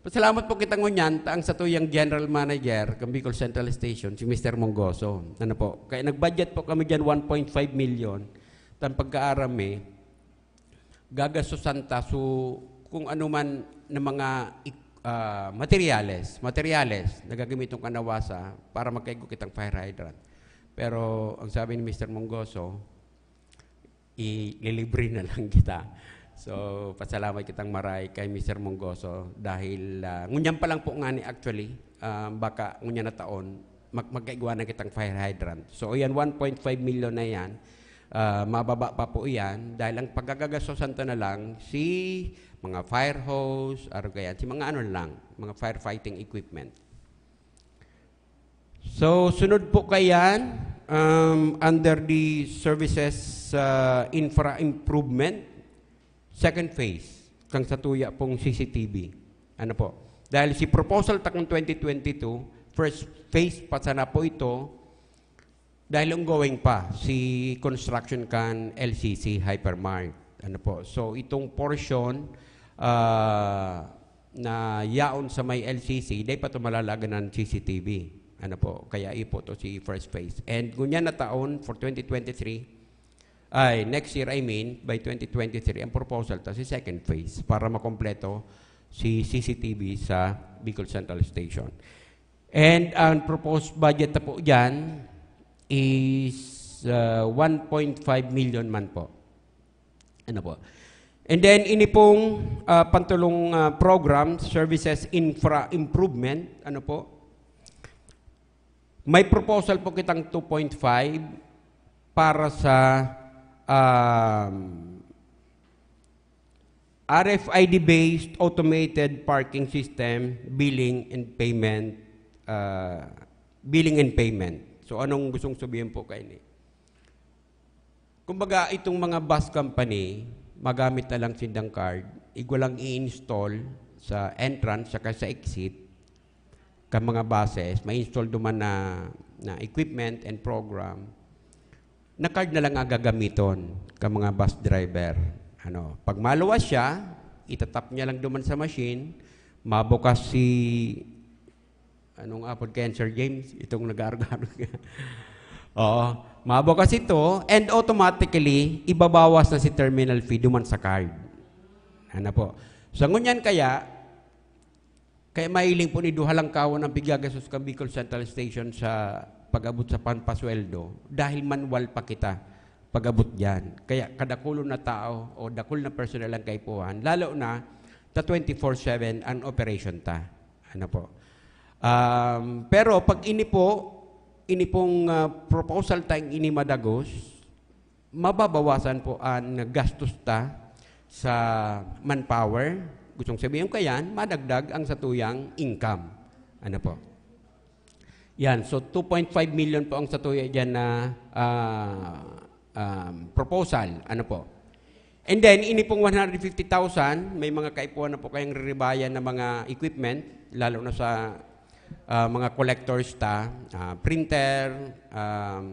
pasalamat po kita ngunyan, ta ang satuyang general manager kan Bicol Central Station, si Mister Mongoso. Ano po, kaya nag-budget po kami diyan one point five million, tan pagkaaram eh, gagastusan ta, so, kung ano man na mga ik-, ah, materyales, materyales na gagamiton kan nawasa para magkaigo kitang fire hydrant. Pero ang sabi ni Mister Mongoso, ililibre na lang kita. So, pasalamat kitang maray kay Mister Mongoso dahil ah, ngunyan pa lang po nga ni actually, ah, baka ngunyan na taon, mag magkaigwa na kitang fire hydrant. So, yan one point five million na yan, ah, mababa pa po yan dahil ang pagagagastosan ta na lang si mga fire hose, arugayan, si mga ano lang, mga firefighting equipment. So, sunod po kayan, um, under the services ah, infra improvement, second phase, kang satuya pong C C T V. Ano po? Dahil si proposal ta kang twenty twenty-two, first phase pa sana po ito, dahil ongoing pa si construction kan L C C Hypermart. Ano po? So, itong portion ah, na yaon sa may L C C, dai pa ito malalagan ng C C T V. Ano po? Kaya ipo to si first phase. And ngunyan na taon, for twenty twenty-three, ay, next year, I mean, by twenty twenty-three, ang proposal ta si second phase para makompleto si C C T V sa Bicol Central Station. And ang proposed budget na po dyan is ah, one point five million man po. Ano po? And then, ini pong ah, pantulong ah, program, services infra improvement, ano po? May proposal po kitang two point five para sa um, R F I D-based automated parking system, billing and payment, ah, billing and payment. So, anong gustong sabihin po kaini? Kumbaga, itong mga bus company, magamit na lang sindang card, igwa lang i-install sa entrance saka sa exit, kan mga buses, ma-install duman na, na equipment and program, na card na lang ang gagamiton kan mga bus driver. Ano, pag maluwas siya, itatap niya lang duman sa machine, mabukas si, anong apod kayan, Sir James? Itong nag-aarog-arog. Oo. Mabukas ito, and automatically, ibabawas na si terminal fee duman sa card. Ano po? Sa ngunyan kaya, kaya mahiling po ni duha lang kawan ang pigagastos kan Bicol Central Station sa pag-abot sa panpasweldo dahil manual pa kita. pag-abot diyan. Kaya kadakulon na tao o dakul na personnel ang kaipuhan, lalo na ta twenty-four seven an operation ta. Ano po? Um, pero pag ini po, ini pong, ah, proposal tayong ini madagos, mababawasan po ang gastos ta sa manpower. Gustong sabihin ko yan, madagdag ang satuyang income. Ano po? Yan. So, two point five million po ang satuya diyan na, ah, um, proposal. Ano po? And then, ini pong one hundred fifty thousand, may mga kaipuhan na po kayong riribayan na mga equipment, lalo na sa, ah, mga collectors ta, ah, printer, um,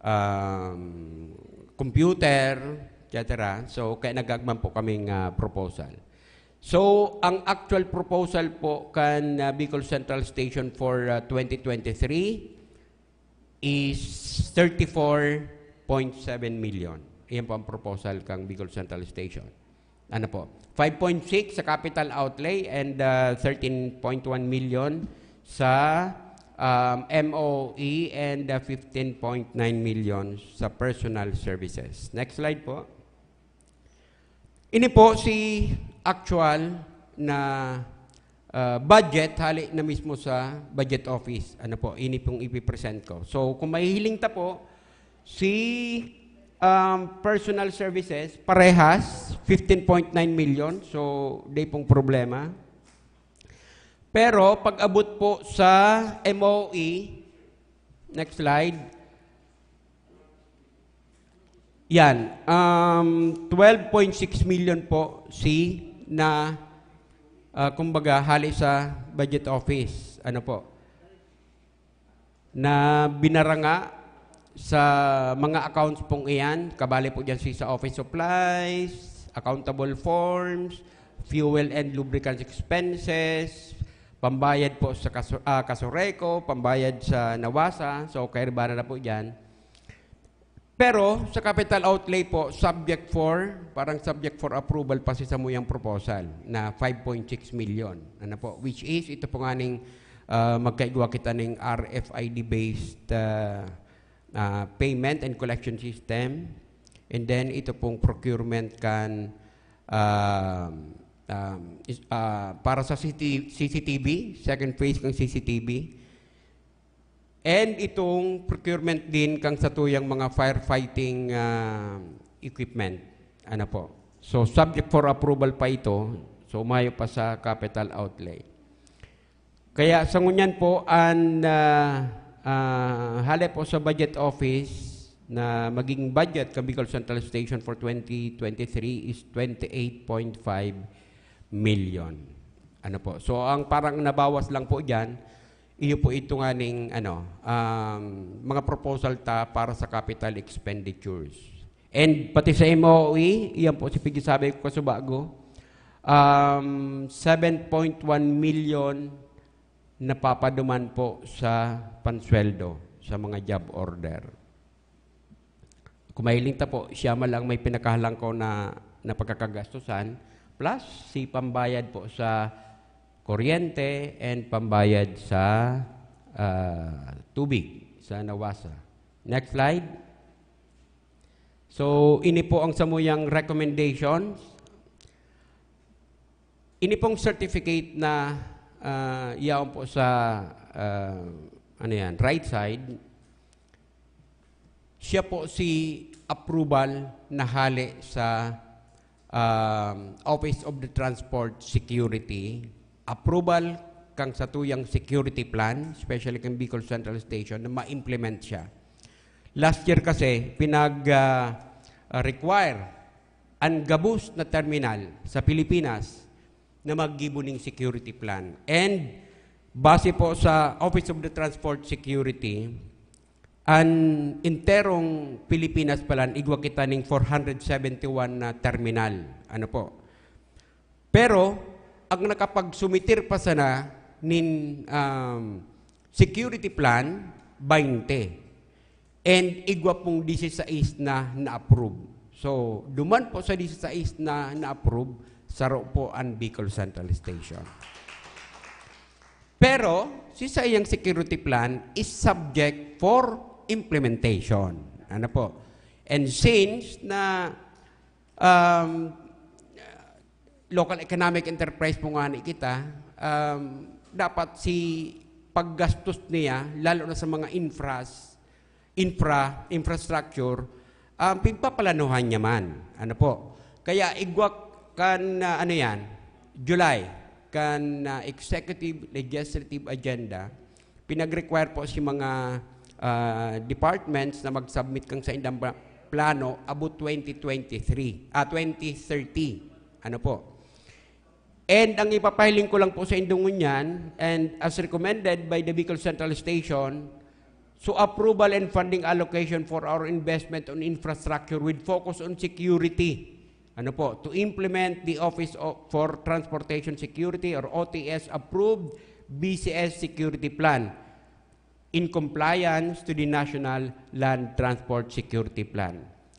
um, computer, et cetera. So, kaya nagagman po kaming, ah, proposal. So, ang actual proposal po kan, ah, Bicol Central Station for, ah, twenty twenty-three is thirty-four point seven million. Iyan po ang proposal kang Bicol Central Station. Ano po? Five point six sa capital outlay and, ah, thirteen point one million sa, um, M O E and, ah, fifteen point nine million sa personal services. Next slide po. Ini po si actual na, ah, budget hali na mismo sa budget office. Ano po, ini pong ipipresent ko. So, kung mahihiling ta po, si, um, personal services, parehas, fifteen point nine million. So, di pong problema. Pero pag abot po sa M O E, next slide. Yan, um, twelve point six million po si na, ah, kumbaga, hali sa budget office. Ano po? Na binaranga sa mga accounts pong iyan, kabali po diyan si sa office supplies, accountable forms, fuel and lubricants expenses, pambayad po sa kasu-, ah, Kasureco, pambayad sa Nawasa, so kairibana na po diyan. Pero sa capital outlay po, subject for, parang subject for approval pa si samuyang proposal na five point six million. Ano po? Which is, ito po nga ning, ah, magkaigwa kita ning R F I D-based, ah, ah, payment and collection system. And then, ito pong procurement kan, um, um, is, ah, para sa C C T V, C C T V, second phase ng C C T V. And itong procurement din kang satuyang mga firefighting, ah, equipment. Ano po? So, subject for approval pa ito. So, mayo pa sa capital outlay. Kaya sa ngunyan po, ang, ah, ah, hale po sa budget office na maging budget ka Bicol Central Station for twenty twenty-three is twenty-eight point five million. Ano po? So, ang parang nabawas lang po dyan, iyo po ito nga ning, ano, um, mga proposal ta para sa capital expenditures. And pati sa M O E, iyan po si pigsasabi ko kasubago, um, seven point one million napapaduman po sa pansweldo sa mga job order. Kung mahiling ta po, siya man lang may pinakahalangkaw na, na pagkakagastusan, plus si pambayad po sa kuryente and pambayad sa, ah, tubig sa Nawasa. Next slide. So, ini po ang samuyang recommendations. Ini pong certificate na, ah, yaon po sa, ah, ano yan, right side, siya po si approval na hale sa, um, Office of the Transport Security. Approval kang satuyang security plan, especially kang Bicol Central Station, na ma-implement siya. Last year kasi, pinag, ah, require an gabos na terminal sa Pilipinas na maggibo ning security plan. And base po sa Office of the Transport Security, an enterong Pilipinas pala, igwa kita ning four hundred seventy-one na terminal. Ano po? Pero, ang nakapagsumitir pa sana nin, um, security plan, baynte. And igwa pong disisais na na-approve. So, duman po sa disisais na na-approve, saro po ang Bicol Central Station. Pero, si saiyang security plan is subject for implementation. Ano po? And since na, um, local economic enterprise po nga ni kita, um, dapat si paggastos niya, lalo na sa mga infras, infra, infrastructure, um, pigpaplanuhan niya man. Ano po? Kaya igwa kan, ah, ano yan, July, kan, ah, executive legislative agenda, pinag-require po si mga, ah, departments na mag-submit kan saindang pla-, plano about twenty twenty-three, ah, twenty thirty. Ano po? And ang ipapahiling ko lang po sa indong ngunyan, and as recommended by the Bicol Central Station, so approval and funding allocation for our investment on infrastructure with focus on security. Ano po? To implement the Office of, for Transportation Security or O T S approved B C S security plan in compliance to the National Land Transport Security Plan.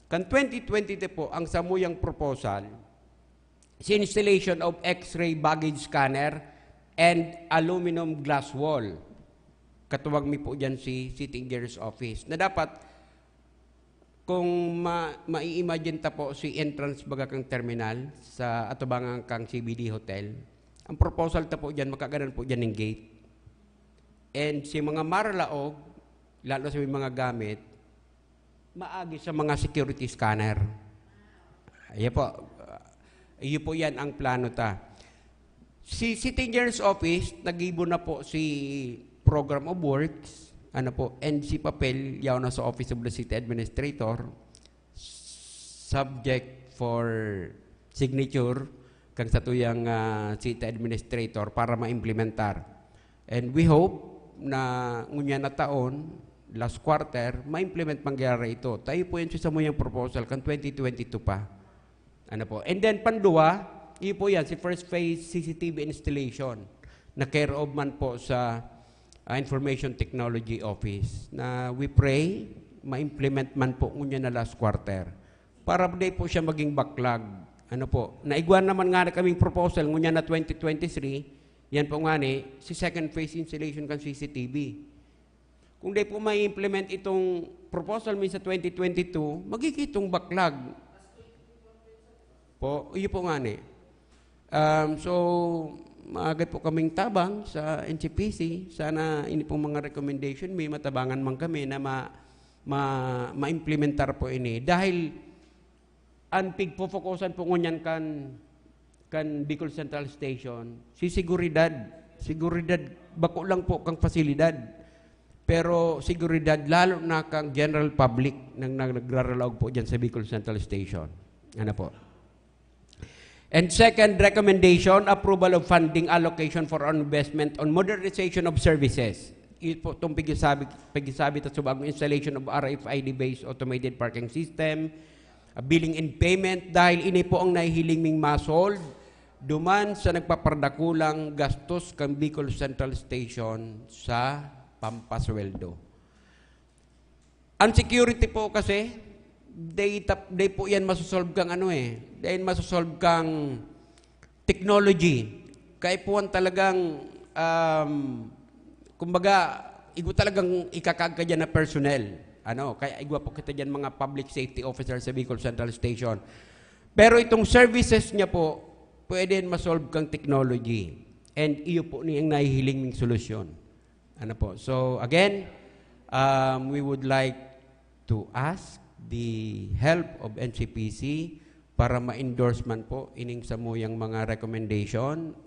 Kan twenty twenty po, ang samuyang proposal, si installation of X-ray baggage scanner and aluminum glass wall. Katuwag mi po dyan si City Engineer's Office na dapat, kung ma-, mai-imagine ta po si entrance baga kang terminal sa atubangan kang C B D Hotel, ang proposal ta po dyan, makaganan po dyan ng gate. And si mga maralaog, lalo sa may mga gamit, maagi sa mga security scanner. Iyo po, iyo po yan ang plano ta. Si City Engineer's Office, naggibo na po si Program of Works, ano po, and si papel, yaw na sa Office of the City Administrator, subject for signature kang satuyang, ah, City Administrator para maimplementar. And we hope na ngunyan na taon, last quarter, ma-implement mangyayari ito. Tayo po yan sa samuyang proposal kan twenty twenty-two pa. Ano po? And then, pandua, iyo po yan, si first phase C C T V installation na care of man po sa, ah, Information Technology Office na we pray ma-implement man po ngunyan na last quarter para di po siya maging backlog. Ano po? Naigwan naman nga na kaming proposal ngunyan na twenty twenty-three, yan po nga ni, si second phase installation kan C C T V. Kung di po ma-implement itong proposal mi sa twenty twenty-two, magiging itong backlog. Po, iyo po nga ni. Um, so, maagad po kaming tabang sa N C P C. Sana ini pong mga recommendation, may matabangan man kami na ma-, ma-, ma-implementar po ini. Dahil ang pigpofokusan po ngunyan kan, kan Bicol Central Station, si seguridad. Seguridad, bako lang po kang pasilidad. Pero seguridad, lalo na kang general public, nang, nang nagraralaog po dyan sa Bicol Central Station. Ano po? And second recommendation, approval of funding allocation for investment on modernization of services. Ito po itong pag-isabi, pag-isabi ta sa bagong installation of R F I D-based automated parking system, a billing and payment, dahil ini po ang nahihiling ming ma-solve duman sa nagpapardakulang gastos kan Bicol Central Station sa pampasweldo. Ang security po kasi, they tap-, they po yan masosolve kang ano eh. They masosolve kang technology. Kaya po ang talagang, um, kumbaga, igwa talagang ikakag ka dyan na personnel. Ano, kaya igwa po kita dyan mga public safety officer sa Bicol Central Station. Pero itong services niya po, pwede yan masolve kang technology. And iyo po niyang nahihiling ming solusyon. Ano po? So, again, um, we would like to ask the help of N C P C para ma-endorse man po ining samuyang mga recommendation,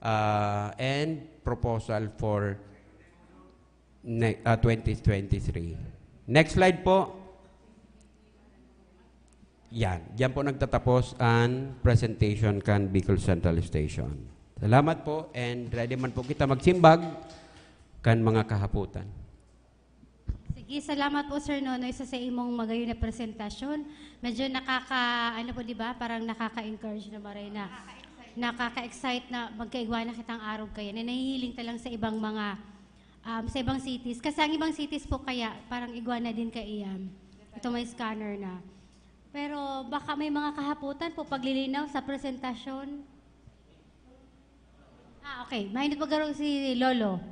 uh, and proposal for ne-, uh, twenty twenty-three. Next slide po. Yan. Diyan po nagtatapos ang presentation kan Bicol Central Station. Salamat po, and ready man po kita magsimbag kan mga kahaputan. Sige, salamat po, Sir Nonoy, sa, sa imong magayon na presentasyon. Medyo nakaka-, ano po, di ba? Parang nakaka-encourage na maray na. Nakaka-excite na magkaigwa na kitang arog kaya na nahihiling ta lang sa ibang mga, um, sa ibang cities. Kasi ang ibang cities po kaya parang igwa na din kaiyan. Ito may scanner na. Pero baka may mga kahaputan po paglilinaw sa presentasyon. Ah, okay. Mahinit po garo si Lolo.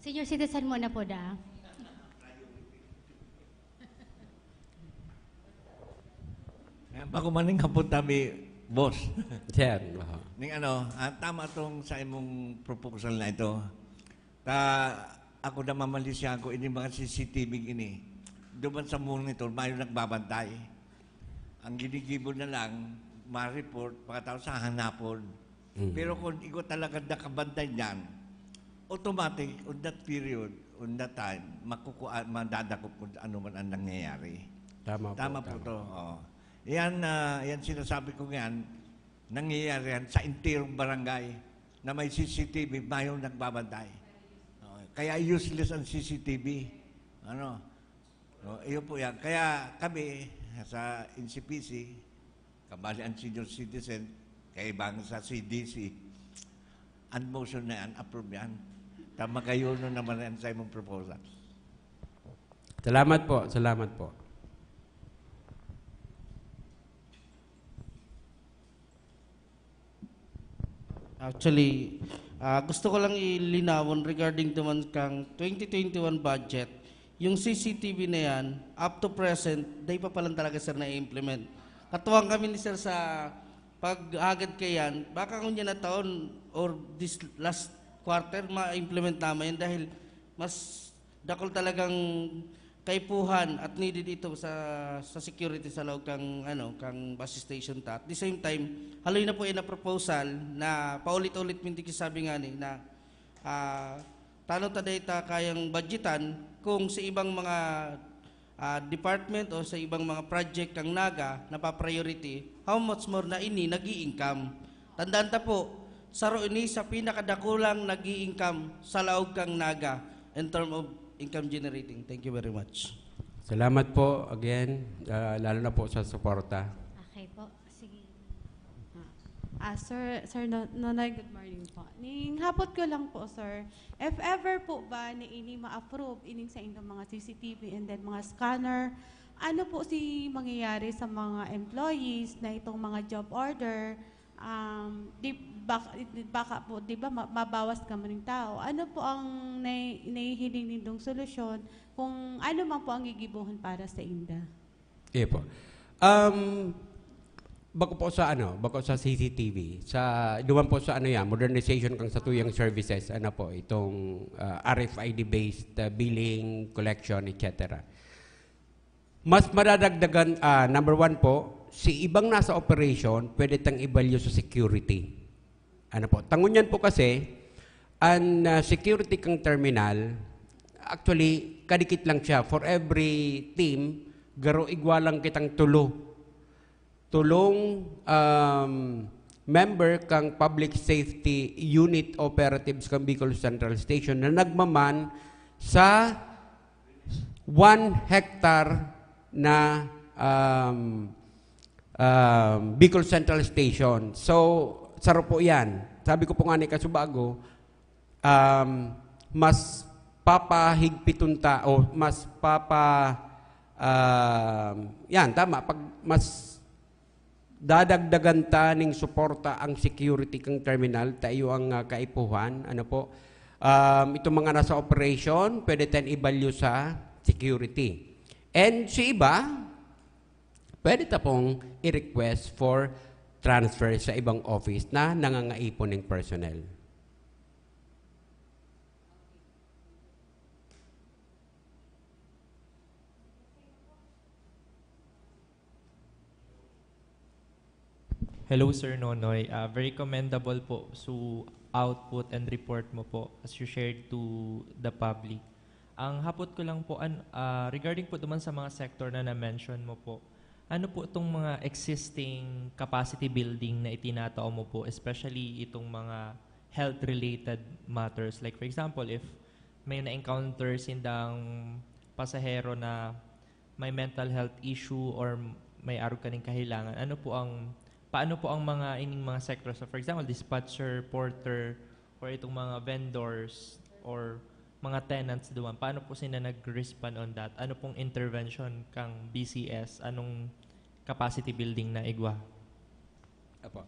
Senior citizen muna po da. Bako maning hapon tabi, boss. Sir, aha. Ning ano, ah, tama tong sa imong proposal na ito. Ta, ako namamalisyahan ko, ini mga C C T V ini. Duman sa monitor, mayo nagbabantay. Ang ginigibo na lang, ma-report, pagkatapos hahanapon. Mm. Pero kung ikaw talaga nakabantay niyan, automatic, on that period, on that time, makukuha, madadakop kung ano man ang nangyayari. Tama po. Tama po to. Oo. Yan, ah, yan sinasabi ko yan, nangyayari yan sa entire barangay na may C C T V, mayong nagbabantay. Oo. Kaya useless ang C C T V. Ano? No, iyo po yan. Kaya kami sa N C P C, kabali ang senior citizen, kaibahan sa C D C, ang motion na yan, approve yan. Tama kayo no naman yan sa imong proposal. Salamat po, salamat po. Actually, ah, gusto ko lang ilinawon regarding duman kang twenty twenty-one budget. Yung C C T V na yan, up to present, dai pa palan talaga, sir, na-implement. Katuwang kami ni sir sa paghagad kayan, baka ngunyan na taon or this last quarter, ma-implement naman yan dahil mas dakul talagang kaipuhan at needed ito sa sa security sa laog kang, ano, kang bus station ta. At the same time, haloy na po yan na proposal na paulit-ulit minti sabi nga ni na, ah, tano ta dai ta kayang budgetan kung sa ibang mga, ah, department o sa ibang mga project kang Naga na pa-priority, how much more na ini nag-i-income. Tandaan ta po, saro ini sa pinakadakulang nag-i-income sa laog kang Naga in term of income generating. Thank you very much. Salamat po again, ah, lalo na po sa suporta. Okay po. Sige. Ah, Sir, Sir No- Nonoy, good morning po. Ning hapot ko lang po, sir. If ever po ba ni ini ma-approve ining sa inyong mga C C T V and then mga scanner, ano po si mangyayari sa mga employees na itong mga job order? Um, di, bak, baka po, di ba, ma- mabawas ka maning tao. Ano po ang nai- naihiling nindong solusyon kung ano man po ang gigibohon para sa inda? Iya po. Um, bako po sa ano, bako sa C C T V, sa duman po sa ano yan, modernization kang satuyang services, ano po, itong ah, R F I D based ah, billing, collection, et cetera. Mas madadagdagan, ah, number one po, si ibang nasa operation, pwede tang i-value sa security. Ano po? Tangunyan po kasi, ang ah, security kang terminal, actually, kadikit lang siya. For every team, garo igwa lang kitang tulo. Tulong um, member kang Public Safety Unit Operatives kang Bicol Central Station na nagmaman sa one hectare na um, um, Bicol Central Station. So, saro po yan. Sabi ko po nga ni Kasubago, um, mas papahigpiton ta o mas papa... um, yan, tama. Pag mas dadagdagan ta ning suporta ang security kang terminal, tayo ang ah, kaipuhan. Ano po? Um, itong mga nasa operation, pwede tayong i-value sa security. And si iba, pwede ta pong i-request for transfer sa ibang office na nangangaipon ng personnel. Hello, Sir Nonoy. Ah, very commendable po su output and report mo po as you shared to the public. Ang hapot ko lang po, an, ah, regarding po duman sa mga sector na na-mention mo po, ano po itong mga existing capacity building na itinatao mo po, especially itong mga health-related matters? Like, for example, if may na-encounter sindang pasahero na may mental health issue or may arog kaning kahilangan, ano po ang, paano po ang mga ining mga sectors? So, for example, dispatcher, porter, or itong mga vendors or mga tenants duman, paano po sila nag-respond on that? Ano pong intervention kang B C S? Anong capacity building na igwa? Apo.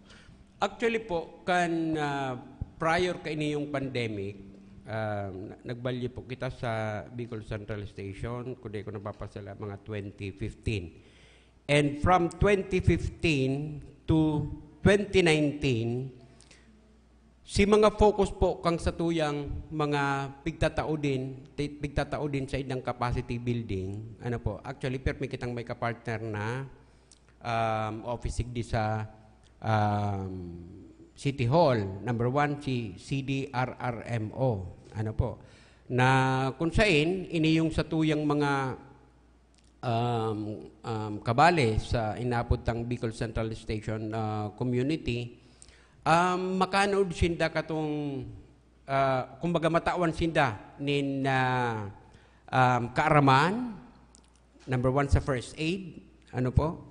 Actually po, kan ah, prior kaini yung pandemic, ah, na- nagbalyo po kita sa Bicol Central Station, kung di ko napapasala, mga twenty fifteen. And from twenty fifteen to twenty nineteen, si mga focus po kang satuyang mga pigtatao din, ti-, pigtatao din sa idang capacity building, ano po, actually, permi kitang may kapartner na, um, office digdi sa, um, City Hall. Number one, si C D R R M O. Ano po? Na kung sain, ini yung satuyang mga, um, um, kabale sa inapod tang Bicol Central Station, ah, community, um, makanood sinda katong, ah, kumbaga, matawan sinda nin, ah, um, kaaraman, number one, sa first aid, ano po?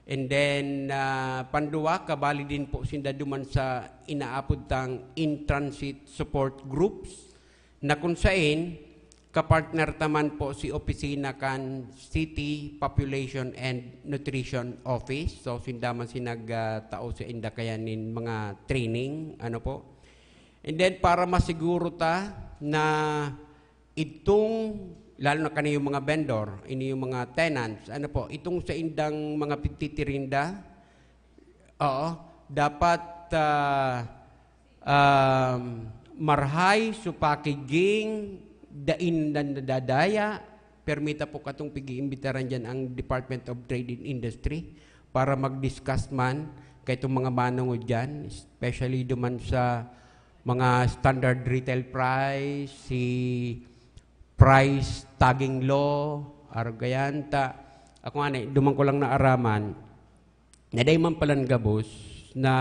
And then, ah, panduwa, kabali din po sinda duman sa inaapod tang in-transit support groups, na kung sain, kapartner ta man po si opisina kan City Population and Nutrition Office. So, sinda man si nag, ah, tao sa inda kaya nin mga training, ano po. And then, para masiguro ta na itong, lalo na kani yung mga vendor, ini yung mga tenants, ano po, itong sa indang mga pigtitirinda, oo, dapat, ah, um, marhay so packaging, dain na nadadaya, permita po katong pag-iimbitaran dyan ang Department of Trade and Industry para mag-discuss man kay itong mga manongod dyan, especially duman sa mga standard retail price, si price tagging law, arog kaiyan ta. Ako nga, duman ko lang naaraman, na dai man palan gabos na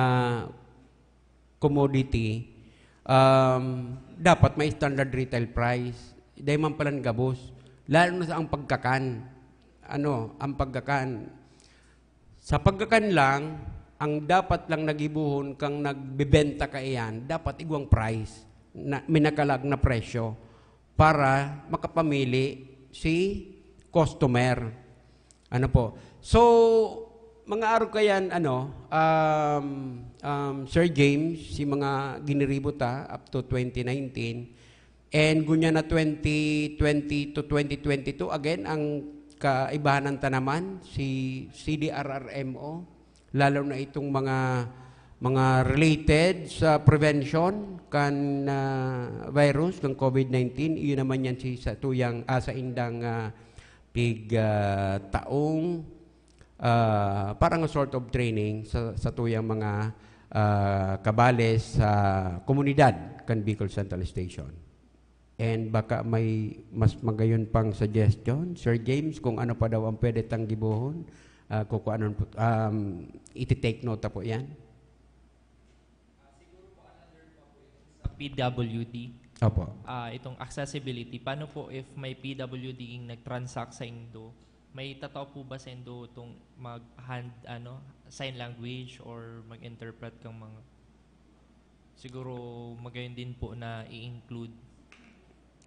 commodity, um, dapat may standard retail price. Dai man palan gabos. Lalo na sa ang pagkakan. Ano, ang pagkakan. Sa pagkakan lang, ang dapat lang nagibohon kang nagbebenta kaiyan, dapat igwang price, na, minakalag na presyo para makapamili si customer. Ano po? So, mga arog kaiyan, ano, um, um, Sir James, si mga giniribo ta up to twenty nineteen, and gunya na twenty twenty to twenty twenty-two, again, ang kaibahanan ta naman, si C D R R M O, lalo na itong mga, mga related sa prevention kan, ah, virus, kan COVID nineteen, iyon naman yan si satuyang, ah, sa indang, ah, pig, ah, taong, ah, parang sort of training sa, satuyang mga, ah, kabales sa komunidad kan Bicol Central Station. And baka may mas magayon pang suggestion, Sir James, kung ano pa daw ang pwede tang gibohon, ah, kukuanon po, um, iti-take note po yan. Sa P W D, Opo. ah, itong accessibility, paano po if may P W D ing nag-transact sa indo? May tatao po ba sa indo itong mag-hand, ano, sign language or mag-interpret kang mga, siguro magayon din po na i-include.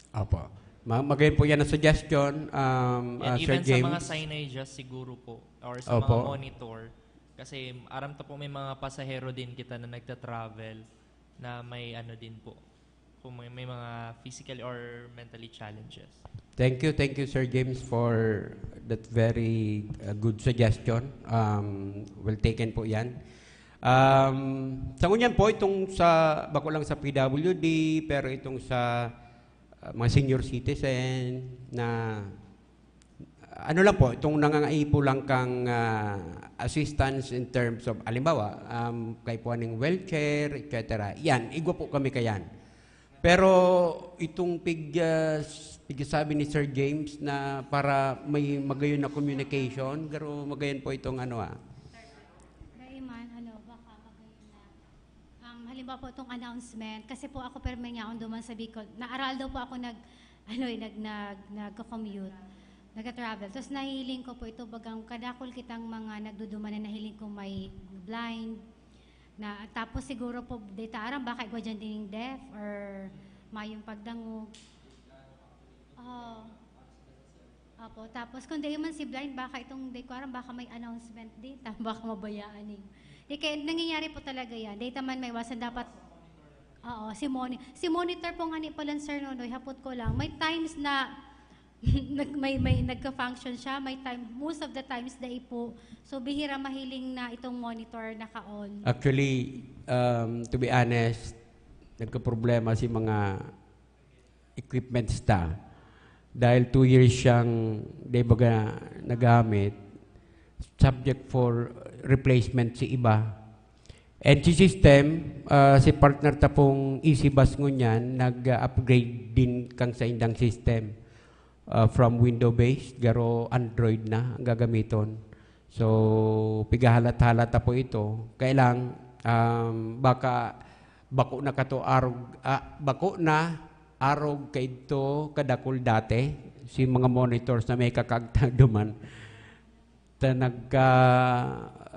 Opo. Ma- magayon po yan ang suggestion, um, And uh, Sir even sa James. Mga signages siguro po, or sa Opo. Mga monitor. Kasi aram ta po may mga pasahero din kita na nagta-travel na may ano din po, kung may, may mga physically or mentally challenges. Thank you, thank you, Sir James, for that very uh, good suggestion. Um, well taken po yan. Um, sa ngunyan po, itong sa, bako lang sa P W D, pero itong sa uh, mga senior citizen na, ano lang po, itong nangangaipo lang kang uh, assistance in terms of, halimbawa, um, kaipuhan ng wheelchair, et cetera. Yan, igwa po kami kayan. Pero itong pig, ah, s- pigsasabi ni Sir James na para may magayon na communication, pero magayon po itong ano ah. Dai man, ano, baka magayon na. Um, halimbawa po itong announcement, kasi po ako permi niya akong duman sa Bicol. Naaral daw po ako nag, ano eh, nag, nag, nagko-commute, nagka-travel. Tapos nahihiling ko po ito, bagang kadakol kitang mga nagduduman na nahiling ko may blind. Na, tapos siguro po, data aram, baka igwa dyan din yung deaf or mayong pagdangog. Oh. Apo, tapos kung di man si blind, baka itong di ko aram, baka may announcement din. Tama, baka mabayaan eh. Di kaya nangyayari po talaga yan. Data man may iwasan, dapat, oo, si, moni si monitor po nga ni pala, Sir Nonoy, hapot ko lang. May times na Nag-, may, may nagka-function siya, may time, most of the times dai po. So, bihira mahiling na itong monitor naka-on. Actually, um, to be honest, nagkaproblema si mga equipments ta. Dahil two years siyang, di baga, nagamit, subject for replacement si iba. And si system, ah, si partner ta pong Easy Bus ngunyan, nag-upgrade din kang sa indang system, ah, from Windows-based, garo Android na ang gagamiton. So, pigahalat-halat ta po ito. Kaya lang, um, baka bako na kato arog, ah, bako na arog kaidto kadakul dati, si mga monitors na may kakagtag duman. Ta nagka,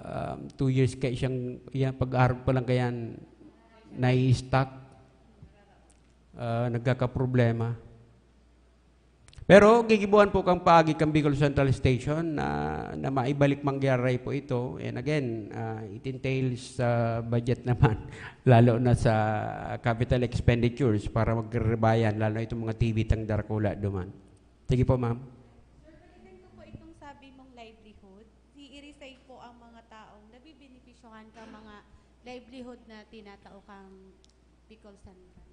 um, two years kay siyang, yan, pag-arog pa lang kayan, nai-stuck, ah, nagkakaproblema. Pero gigibuhan po kang paagi kang Bicol Central Station na, na maibalik manggaray po ito. And again, ah, it entails, ah, budget naman, lalo na sa capital expenditures para magrebayan, lalo na itong mga T V tang darakula duman. Sige po, ma'am. Sir, balikan ko po itong sabi mong livelihood. Si Irisay po ang mga taong nabibenepisyohan ka mga livelihood na tinatao kang Bicol Central.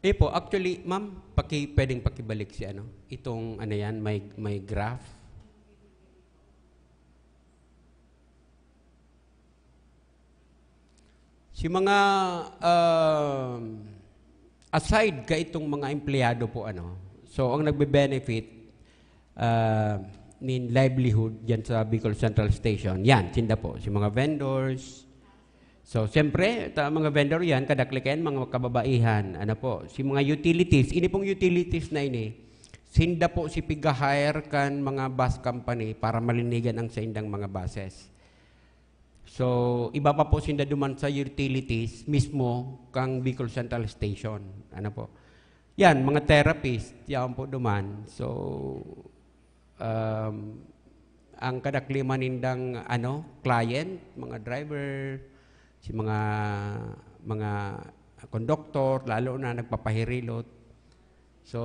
Eh po, actually, ma'am, paki, pwedeng pakibalik si ano, itong ano yan, may, may graph. Si mga, um, aside ka itong mga empleyado po, ano, so ang nagbe-benefit, ah, nin livelihood dyan sa Bicol Central Station, yan, sinda po, si mga vendors. So, siyempre, ta, mga vendor yan, kadakli kayan, mga kababaihan, ano po, si mga utilities, ini pong utilities na ini, sinda po si piga-hire kan mga bus company para malinigan ang saindang mga buses. So, iba pa po sinda duman sa utilities mismo kang Bicol Central Station. Ano po? Yan, mga therapist, yan po duman. So, um, ang kadakliman nindang, ano, client, mga driver, si mga, mga conductor, lalo na nagpapahirilot. So,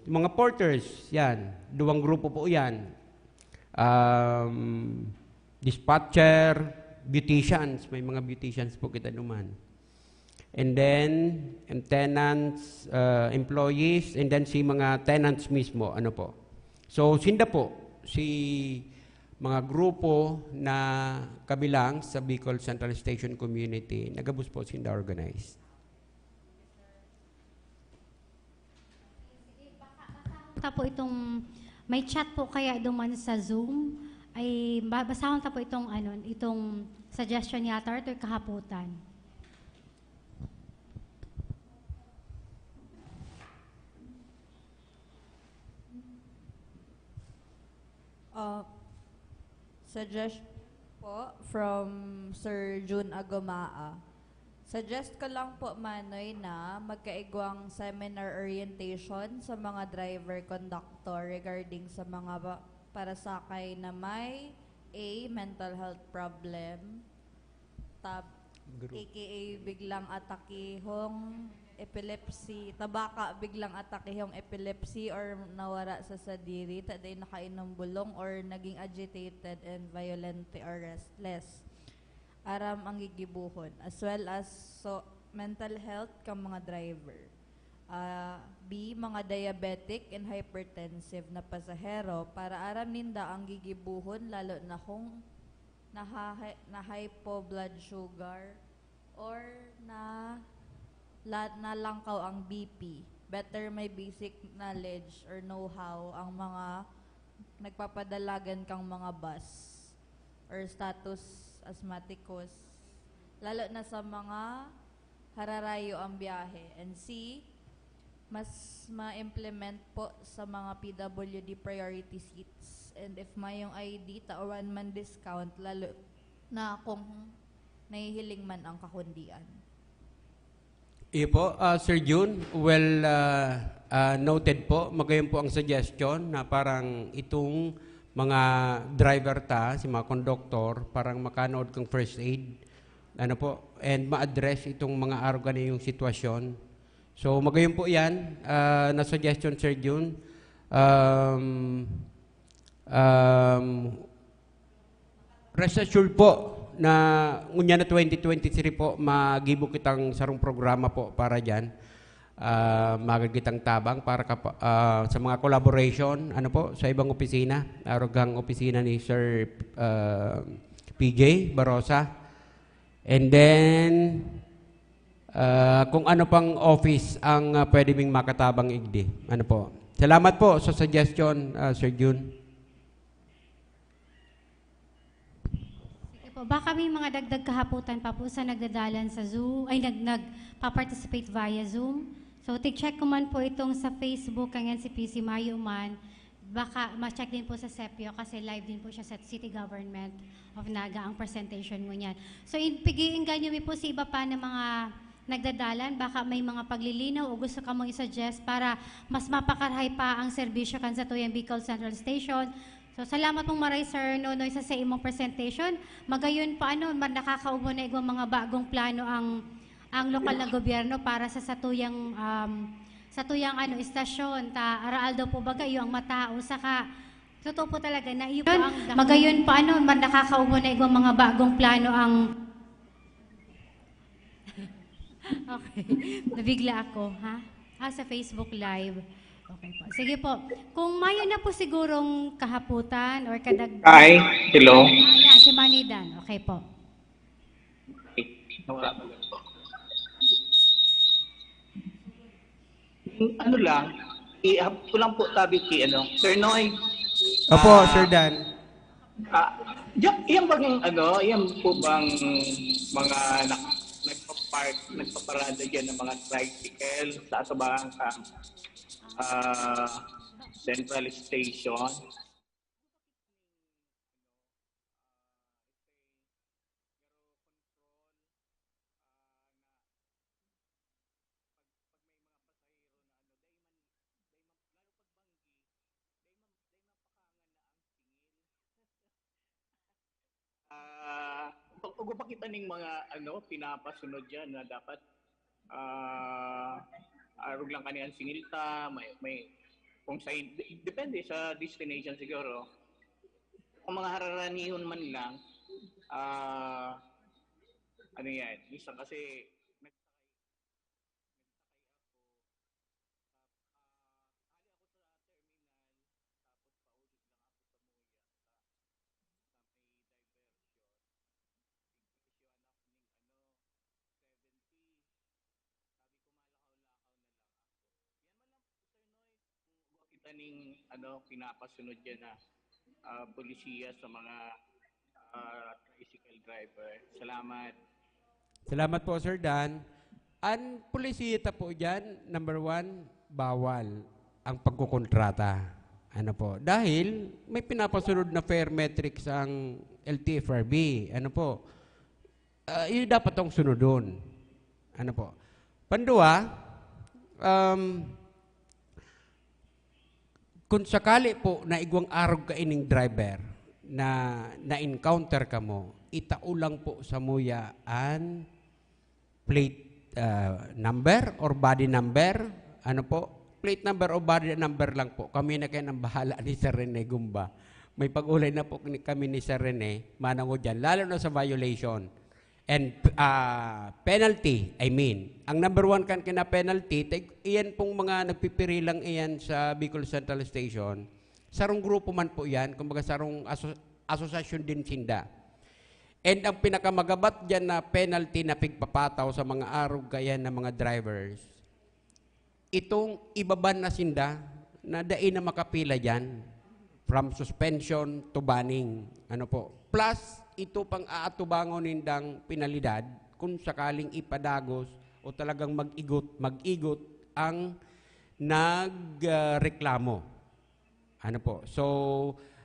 yung mga porters, yan. Duwang grupo po yan. Um, dispatcher, beauticians. May mga beauticians po kita duman. And then, yung tenants, uh, employees, and then si mga tenants mismo, ano po. So, sinda po, si mga grupo na kabilang sa Bicol Central Station Community, nagabos po sinda organized. Ta po itong, may chat po kaya duman sa Zoom, ay ba-, basahon ta po itong, ano, itong suggestion ni Ate Arthur kahapotan. Uh, suggestion po from Sir Jun Agomaa. Suggest ko lang po, Manoy, na magkaigwang seminar orientation sa mga driver, conductor regarding sa mga ba-, parasakay na may A, mental health problem, tab, Group. A K A biglang atakihong epilepsy, tabaka biglang atakihong epilepsy or nawara sa sadiri, ta dai nakainom bulong or naging agitated and violent or restless. Aram ang gigibuhon, as well as so, mental health kang mga driver. Ah, B, mga diabetic and hypertensive na pasahero, para aram ninda ang gigibuhon, lalo na kung nahahe-, na high po blood sugar or na la-, nalangkaw ang B P. Better may basic knowledge or know-how ang mga nagpapadalagan kang mga bus or status asthmaticus, lalo na sa mga hararayo ang biyahe. And C, mas ma-implement po sa mga P W D priority seats. And if mayong I D, tawan man discount, lalo na kung nahihiling man ang kakundian. Iyo po, ah, Sir Jun. Well, ah, ah, noted po. Magayon po ang suggestion na parang itong mga driver ta, si mga conductor, parang makanood kang first aid. Ano po? And ma-address itong mga arog na yung sitwasyon. So, magayon po yan, ah, na suggestion, Sir Jun. Um, um, rest assured po na ngunyan na twenty twenty-three po, magibo kitang sarong programa po para diyan. Ah, magad kitang tabang para kapa-, ah, sa mga collaboration, ano po, sa ibang opisina, arog kan opisina ni Sir, ah, P J Barosa. And then, ah, kung ano pang office ang, ah, pwede ming makatabang igdi. Ano po? Salamat po sa suggestion, ah, Sir Jun. Sige po, baka may mga dagdag kahapotan pa po sa nagdadalan sa Zoom, ay, nag-, nagpa-participate via Zoom. So, tig-check ko man po itong sa Facebook, kanyan si P C Mayo man, baka ma-check din po sa sepio kasi live din po siya sa City Government of Naga ang presentation mo niyan. So, in, pag-iingganyo mi po si iba pa na mga nagdadalan, baka may mga paglilinaw o gusto ka mong i-suggest para mas mapakarahay pa ang serbisyo kan satuyang Bicol Central Station. So, salamat pong maray, Sir Nonoy, sa, sa imong presentation. Magayon pa, ano, ma-, nakakaomaw na igwang mga bagong plano ang, ang lokal na gobyerno para sa satuyang, um, satuyang, ano, istasyon. Ta, araal daw po baga iyo ang matao. Saka, totoo po talaga na iyo po ang dako. Magayon pa, ano, ma-, nakakaomaw na igwang mga bagong plano ang Okay. Nabigla ako, ha? Ah, sa Facebook Live. Okay po. Sige po. Kung mayo na po sigurong kahapotan or kadag- Hi, hello. Ah, yeah, si Manny Dan. Okay po. Wala. Ano lang, ihap ko lang po tabi kay ano, Sir Noy. Opo, Ah, Sir Dan. Ah, yan, yan bang ano, yan po bang mga nak- nagpa-park, nagpaparada diyan ng mga tricycle sa ato ba sa ah, Central Station? Ah, pag ugo pa kita ning mga ano, pinapasunod diyan na dapat ah arog lang kani ang singil ta, may may kung sa de- depende sa destination siguro. Kung mga hararanihon man lang, ah ano yan, minsan kasi kita ning ano, pinapasunod yan na ah, polisiya sa mga ah, tricycle driver. Salamat. Salamat po, Sir Dan. Ang polisiya ta po dyan, number one, bawal ang pagkukontrata. Ano po? Dahil may pinapasunod na fare metrics ang L T F R B. Ano po? Ah, yun dapat tong sunodon. Ano po? Pandua, um, kung sakali po na igwang arog kaining driver na na-encounter kamo, itao lang po samuya an plate ah, number or body number. Ano po? Plate number o body number lang po. Kami na kayo ang bahala ni Sir Rene Gumba. May pag-ulay na po ni- kami ni Sir Rene, manangod dyan, lalo na sa violation. And ah, penalty, I mean. Ang number one kan kina penalty, tig- iyan pong mga nagpipirilang iyan sa Bicol Central Station. Sarong grupo man po yan, kumbaga sarong aso- asosasyon din sinda. And ang pinakamagabat dyan na penalty na pigpapataw sa mga arog kaya ng mga drivers, itong ibaban na sinda na dai na makapila dyan from suspension to banning. Ano po? Plus, ito pang aatubangon nindang penalidad kung sakaling ipadagos o talagang mag-igot, mag-igot ang nagreklamo. Ano po? So,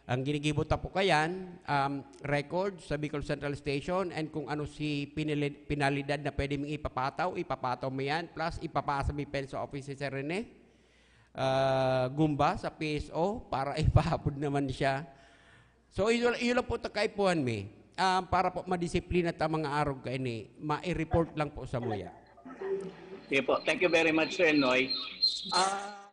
ang ginigibo ta po kayan, um, record sa Bicol Central Station and kung ano si pinili- penalidad na pwede ming ipapataw, ipapataw mo yan, plus ipapasa mi pen sa office ni Sir Rene ah, Gumba sa P S O para ipahapod naman siya. So, iyo, iyo lang po ta kaipuhan mi. Ah, para po madisiplina ta mga arog kaini, mai-report lang po samuya. Sige po. Thank you very much, Sir Noy. Ah,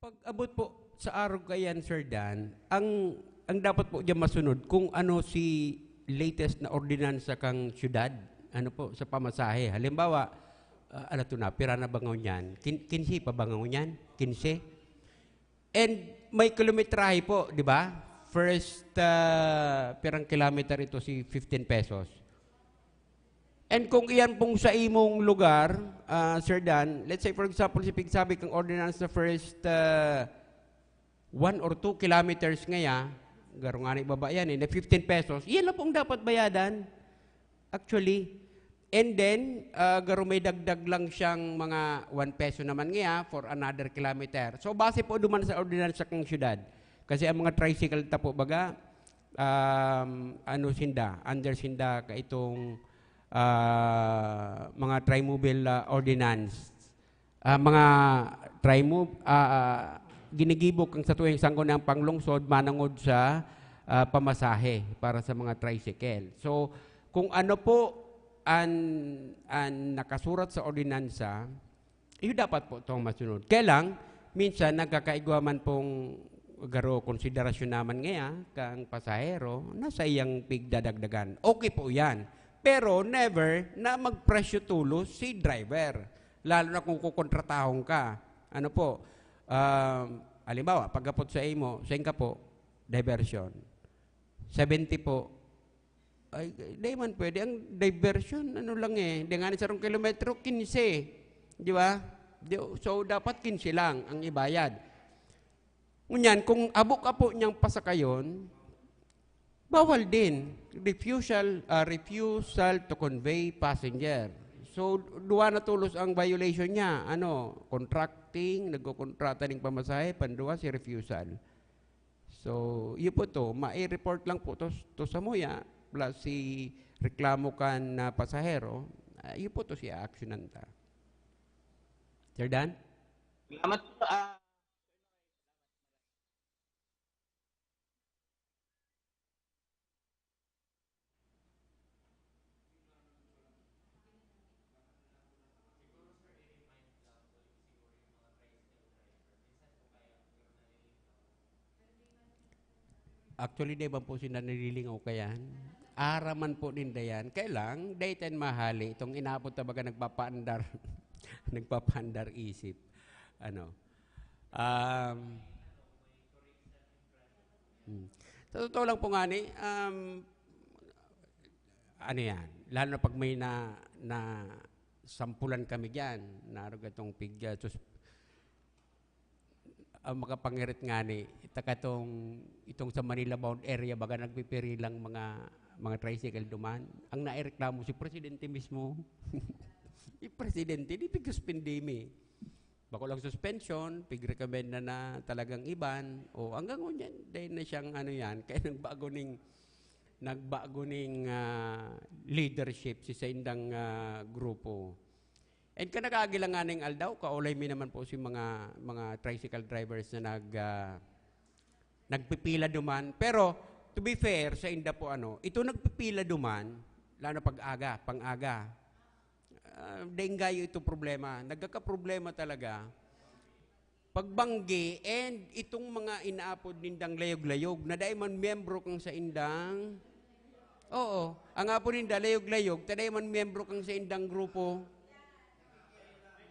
Pag-abot po sa arog kaiyan, Sir Dan, ang, ang dapat po diyan masunod kung ano si latest na ordinansa kang siyudad, ano po, sa pamasahe. Halimbawa, ah, ala to na, pira na ba ngayon yan? Kin-, kinse pa ba ngayon yan? Kinse? And may kilometrahe po, di ba? First, ah, pirang kilometer ito si fifteen pesos. And kung iyan pong sa imong lugar, ah, Sir Dan, let's say for example, si pigsabi kang ordinance na first, ah, one or two kilometers ngaya, garo nga na ibaba yan eh, na fifteen pesos, yan lang pong dapat bayadan. Actually. And then, ah, garo may dagdag lang siyang mga one peso naman ngaya for another kilometer. So, base po duman sa ordinance sa kang syudad. Kasi ang mga tricycle ta po, baga, um, ano sinda, under sinda kaitong, ah, mga trimobile, ah, ordinance. Ah, mga trimove, ah, ah, ginigibo kan satuyang Sangguniang Panglungsod manongod sa, ah, pamasahe para sa mga tricycle. So, kung ano po an, an nakasurat sa ordinansa, iyo dapat po itong masunod. Kaya lang, minsan nagkakaigwa man pong garo konsiderasyon naman ngaya kang pasahero na sa iyang pigdadagdagan. Okay po yan. Pero never na magpresyo tulos si driver. Lalo na kung kukontratahon ka. Ano po, um, halimbawa, pagkapot sa imo, saan ka po? Diversion. Seventy po. Ay, di man pwede. Ang diversion, ano lang eh. Di nga ni sarong kilometro, kinse. Di ba? Di, so, dapat kinse lang ang ibayad. Ngunyan, kung abo ka po niyang pasakayon, bawal din. Refusal, ah, refusal to convey passenger. So, duwa na tulos ang violation niya. Ano, contracting, nagkokontrata ning pamasahe, panduwa si refusal. So, iyo po to, mai-report lang po to, to samuya, plus si reklamo kan, ah, pasahero, ah, iyo po to si aaksyonan ta. Sir Dan? Salamat po, ah. Actually, di ba po sila nalilingaw kayan? Araman po ninda yan. Kaya lang, daytan mahali, itong inabot na baga nagpapaandar, nagpapaandar isip. Ano? Um, hmm. Sa totoo lang po nga ni, um, ano yan, lalo na pag may na, na sampulan kami dyan, narog itong pig, uh, sus-, ang makapangirit nga ni, itaka itong, itong sa Manila bound area, baga nagpipirilang mga, mga tricycle duman. Ang naireklamo si Presidente mismo. Yung Presidente, di pigsuspindi mi. Bako lang suspension, pig-recommend na, na talagang iban. O hanggang ngunyan, dahil na siyang ano yan, kaya nagbago ning, nagbago ning, ah, leadership si sa indang, ah, grupo. And kanakaagi lang nga ning aldaw, kaulay mi naman po si mga, mga tricycle drivers na nag, ah, nagpipila duman. Pero, to be fair, sa inda po, ano, ito nagpipila duman, lalo na pag-aga, pang-aga. Ah, daing gayo itong problema. Nagkakaproblema talaga. Pagbanggi and itong mga inaapod nindang layog-layog na dai man miyembro kang sa indang, oo, ang apod ninda layog-layog, ta dai man miyembro kang sa indang grupo.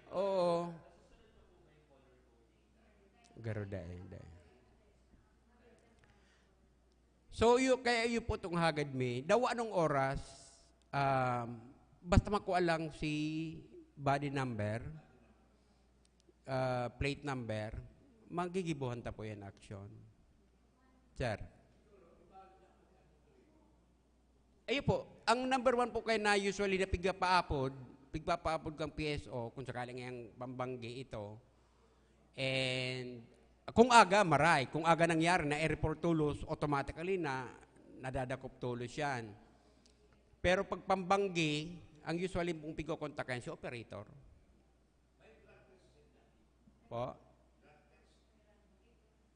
Oo. Garo dai, dai. So, yu-, kaya iyo po itong hagad mi. Dawa nung oras, um, basta makuha lang si body number, ah, plate number, magigibuhan ta po yan action. Sir. Ayun po, ang number one po kayo na usually na pigpapaapod, pigpapaapod kang P S O, kung sakaling yang pambanggi ito, and kung aga, maray. Kung aga nangyari na airport tulos, automatically na nadadakop tulos yan. Pero pag pambanggi, ang usually mong pigkokontakan si operator. Po?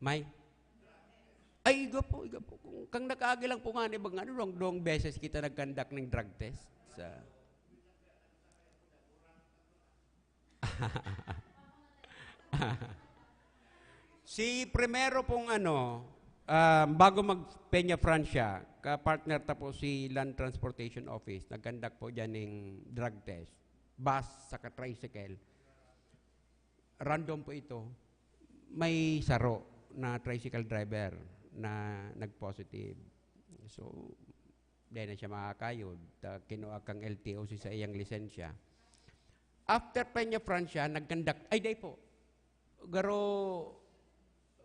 May? Ay, iga po, iga po. Kung, kang nakaagi lang po nga ni, bag-, ano, rong, rong beses kita nag-conduct ng drug test sa... Si primero pong ano, ah, bago mag Peña Francia, ka-partner ta po si Land Transportation Office, nagkandak po dyan ng drug test. Bus saka tricycle. Random po ito. May saro na tricycle driver na nag-positive. So, di na siya makakayod. Ta, kinuha kang L T O C sa iyang lisensya. After Peña Francia, nagkandak, ay, di po. Garo,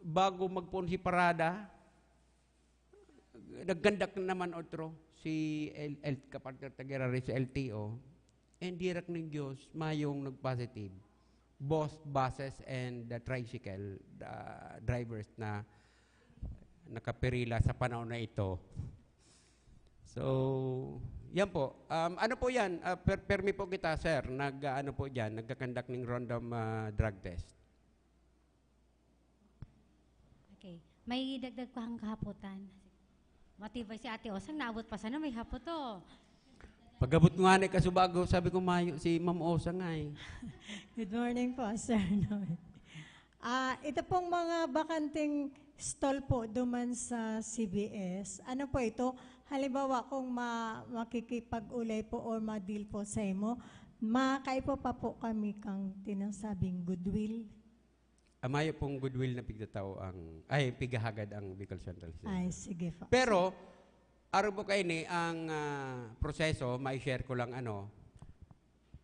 bago magpoon si Parada, nagkandak naman otro, si L-, L-, kapartner ta giraray sa L T O. And dirak ning Diyos, mayong nag-positive. Both buses and the tricycle, the drivers na nakapirila sa panahon na ito. So, yan po. Um, ano po yan? Ah, per-, permi po kita, sir. Nag, ah, ano po dyan? Nagkakandak ng random, ah, drug test. Okay. May dagdag ko ang kahapotan. Matibay si Ate Osang, naabot pa sana, may hapot to. Pag-abot ko nga na kasubago, sabi ko, "Mayo si Ma'am Osang ay." Good morning po, Sir Noel. Ah, ito pong mga bakanteng stall po duman sa C B S. Ano po ito? Halimbawa, kung ma- makikipag-ulay po or ma-deal po sa imo, makaipo pa po kami kang tinasabing goodwill. Amayo pong goodwill na pigtatao ang, ay, pigahagad ang Bicol Central Station. Ay, sige po. Pero, aro po kayo ni, ang ah, proseso, may share ko lang ano,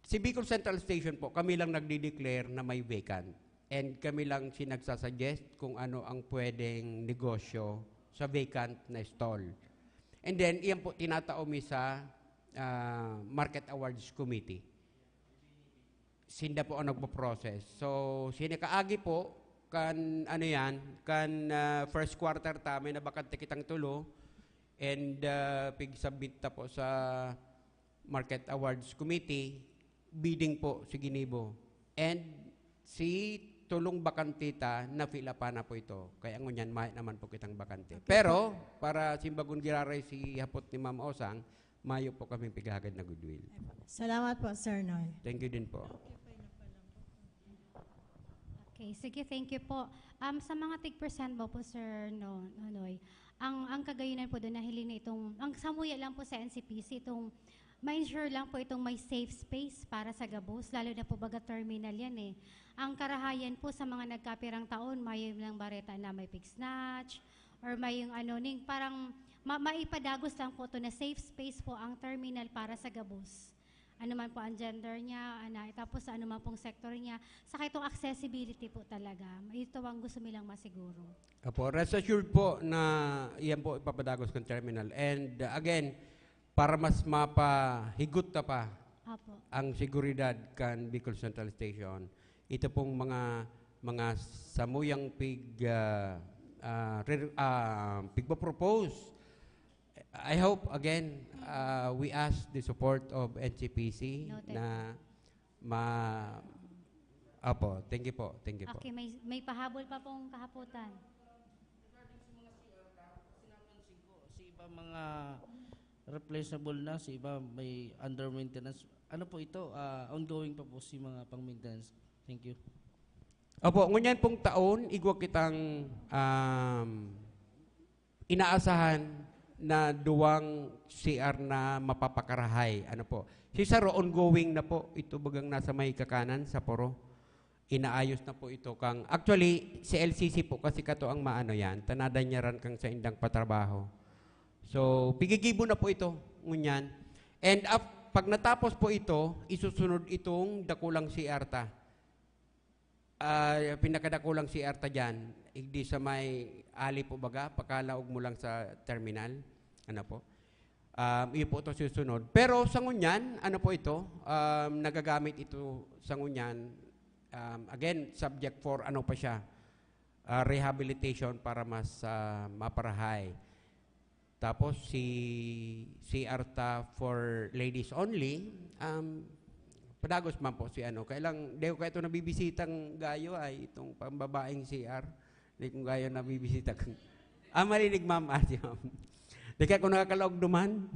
si Bicol Central Station po, kami lang nagdi-declare na may vacant. And kami lang sinagsasuggest kung ano ang pwedeng negosyo sa vacant na stall. And then, iyan po tinatao mi sa ah, Market Awards Committee. Sinda po ang nagpo-process. So, sinakaagi po, kan, ano yan, kan ah, first quarter ta, may nabakante kitang tulo, and ah, pig-submit ta po sa Market Awards Committee, bidding po si ginibo. And si tulong bakante ta, na-fill up na po ito. Kaya ngunyan, may naman po kitang bakante. Okay Pero, para simbagon giraray si hapot ni Ma'am Osang, mayo po kaming pighagad na goodwill. Salamat po, Sir Noel. Thank you din po. Okay, sige, thank you po. Um, sa mga tig-present mo po, Sir No-, Nonoy, ang, ang kagayunan po doon, nahiling na itong, ang samuya lang po sa N C P C, itong ma-ensure lang po itong may safe space para sa gabos, lalo na po baga terminal yan eh. Ang karahayan po sa mga nagkapirang taon, may yung bareta na may pig snatch, or may yung ano, ning parang ma- maipadagos lang po to na safe space po ang terminal para sa gabos. Ano man po ang gender niya, ana, tapos sa ano man pong sector niya, saka itong accessibility po talaga. Ito ang gusto nilang masiguro. Apo, rest assured po na iyan po ipapadagos kan terminal. And uh, again, para mas mapahigot na pa Apo. ang seguridad kan Bicol Central Station, ito pong mga mga samuyang pig uh, uh, re- uh, pigpo-propose. I hope again uh, we ask the support of N C P C Noted. Na ma Apo, thank you po. Thank you po. Okay, may, may pahabol pa pong kahapotan. Regarding sa mga C R ka, kasi napansin ko, si iba mga replaceable na, si iba may under maintenance. Ano po ito? Ah, ongoing pa po si mga pang-maintenance. Thank you. Opo, ngunyan pong taon, igwa kitang um, inaasahan na duwang C R na mapapakarahay. Ano po? Si Saro, ongoing na po. Ito bagang nasa may kakanan, sa Poro. Inaayos na po ito kang, actually, si L C C po kasi kato ang maano yan, tanadan niya ran kang sa indang patrabaho. So, pigigibo na po ito, ngunyan. And af- pag natapos po ito, isusunod itong dakulang C R ta. Ah, pinakadakulang C R ta dyan, igdi sa may ali po baga, pakalaog mo lang sa terminal. Ano po? Um, yun po ito susunod. Pero sa ngunyan, ano po ito? Um, nagagamit ito sa ngunyan. Um, again, subject for ano pa siya, ah, rehabilitation para mas ah, maparahay. Tapos si C R ta for ladies only, um, padagos man po si ano. Kaya lang, di ko kayo ito nabibisitang gayo ay itong pambabaeng C R. Di kong gayo nabibisita. Ah, malinig ma'am, ah, si ma'am. Di kaya kung nakakalaog duman.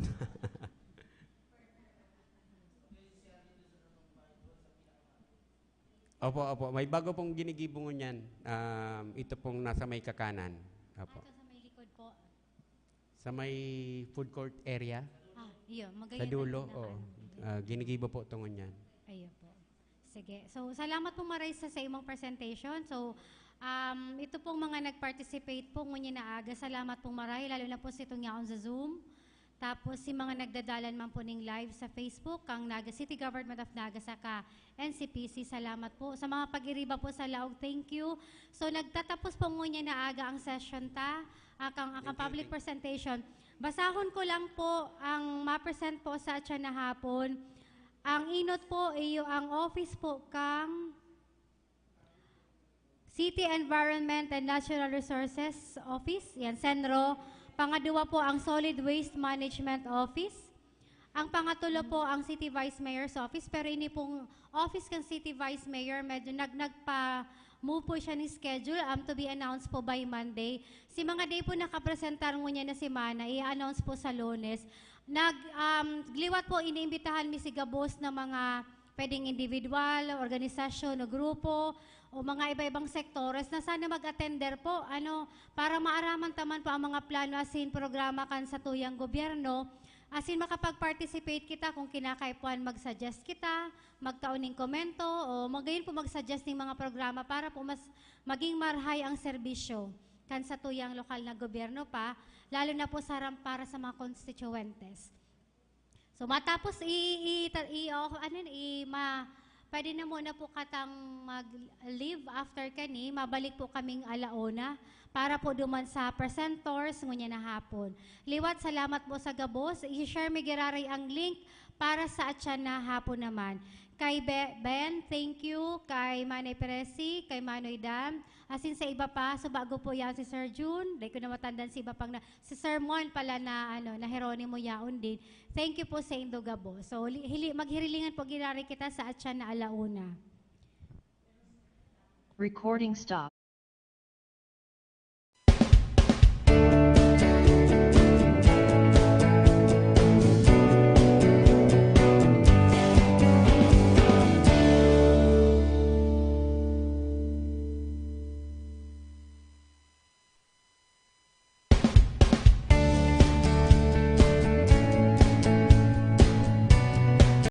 Opo, opo. May bago pong ginigibo ngunyan. Um, ito pong nasa may kakanan. Opo. Ato sa may likod po. Sa may food court area. Ah, iyo. Sa dulo, oo. Uh, ginigibo po ito ngunyan. Iyo po. Sige. So, salamat po maray sa, sa imong presentation. So, um, ito pong mga nag-participate po ngunyan na aga, salamat po maray, lalo na po sa itong yaon sa Zoom. Tapos, si mga nagdadalan man po ning live sa Facebook, kang Naga City Government of Naga, saka N C P C, salamat po. Sa mga pag-iriba po sa laog, thank you. So, nagtatapos po ngunyan na aga ang session ta, akang, akang public presentation. Basahon ko lang po ang ma-present po sa atyan na hapon. Ang inot po, iyo ang office po kang City Environment and Natural Resources Office, yan, CENRO. Pangaduwa po ang Solid Waste Management Office. Ang pangatulo po ang City Vice Mayor's Office, pero ini pong office kan City Vice Mayor, medyo nag nagpa-move po siya ng schedule, um, to be announced po by Monday. Si mga di po nakapresentar ngunyan na semana, i-announce po sa Lunes. Nag, um, liwat po, iniimbitahan mi si gabos na mga pwedeng individual, organisasyon o grupo, o mga iba-ibang sektores na sana mag-attender po, ano, para maaraman ta man po ang mga plano asin programa kan satuyang gobyerno, asin makapag-participate kita kung kinakaipuhan mag-suggest kita, magtao ning komento, o magayon po mag-suggest ning mga programa para po mas maging marhay ang serbisyo kan satuyang lokal na gobyerno pa, lalo na po sa ram-, para sa mga constituentes. So, matapos i, i, ta- i, oh, ano, i, ma, pwede na muna po katang mag-leave after kani, mabalik po kaming alauna para po duman sa presenters ngunyan na hapon. Liwat, salamat po sa gabos. I-share mi giraray ang link para sa atyan na hapon naman. Kay Be- Ben, thank you. Kay Manay Presi, kay Manoy Dan, asin sa iba pa. So, bago po yan si Sir June. Dahil ko na matandan si iba pang na, si Sir Mon pala na, ano, na Jeronimo yaon din. Thank you po sa indo gabos. So, li- hili, maghirilingan po giraray kita sa atyan na alauna. Recording stop.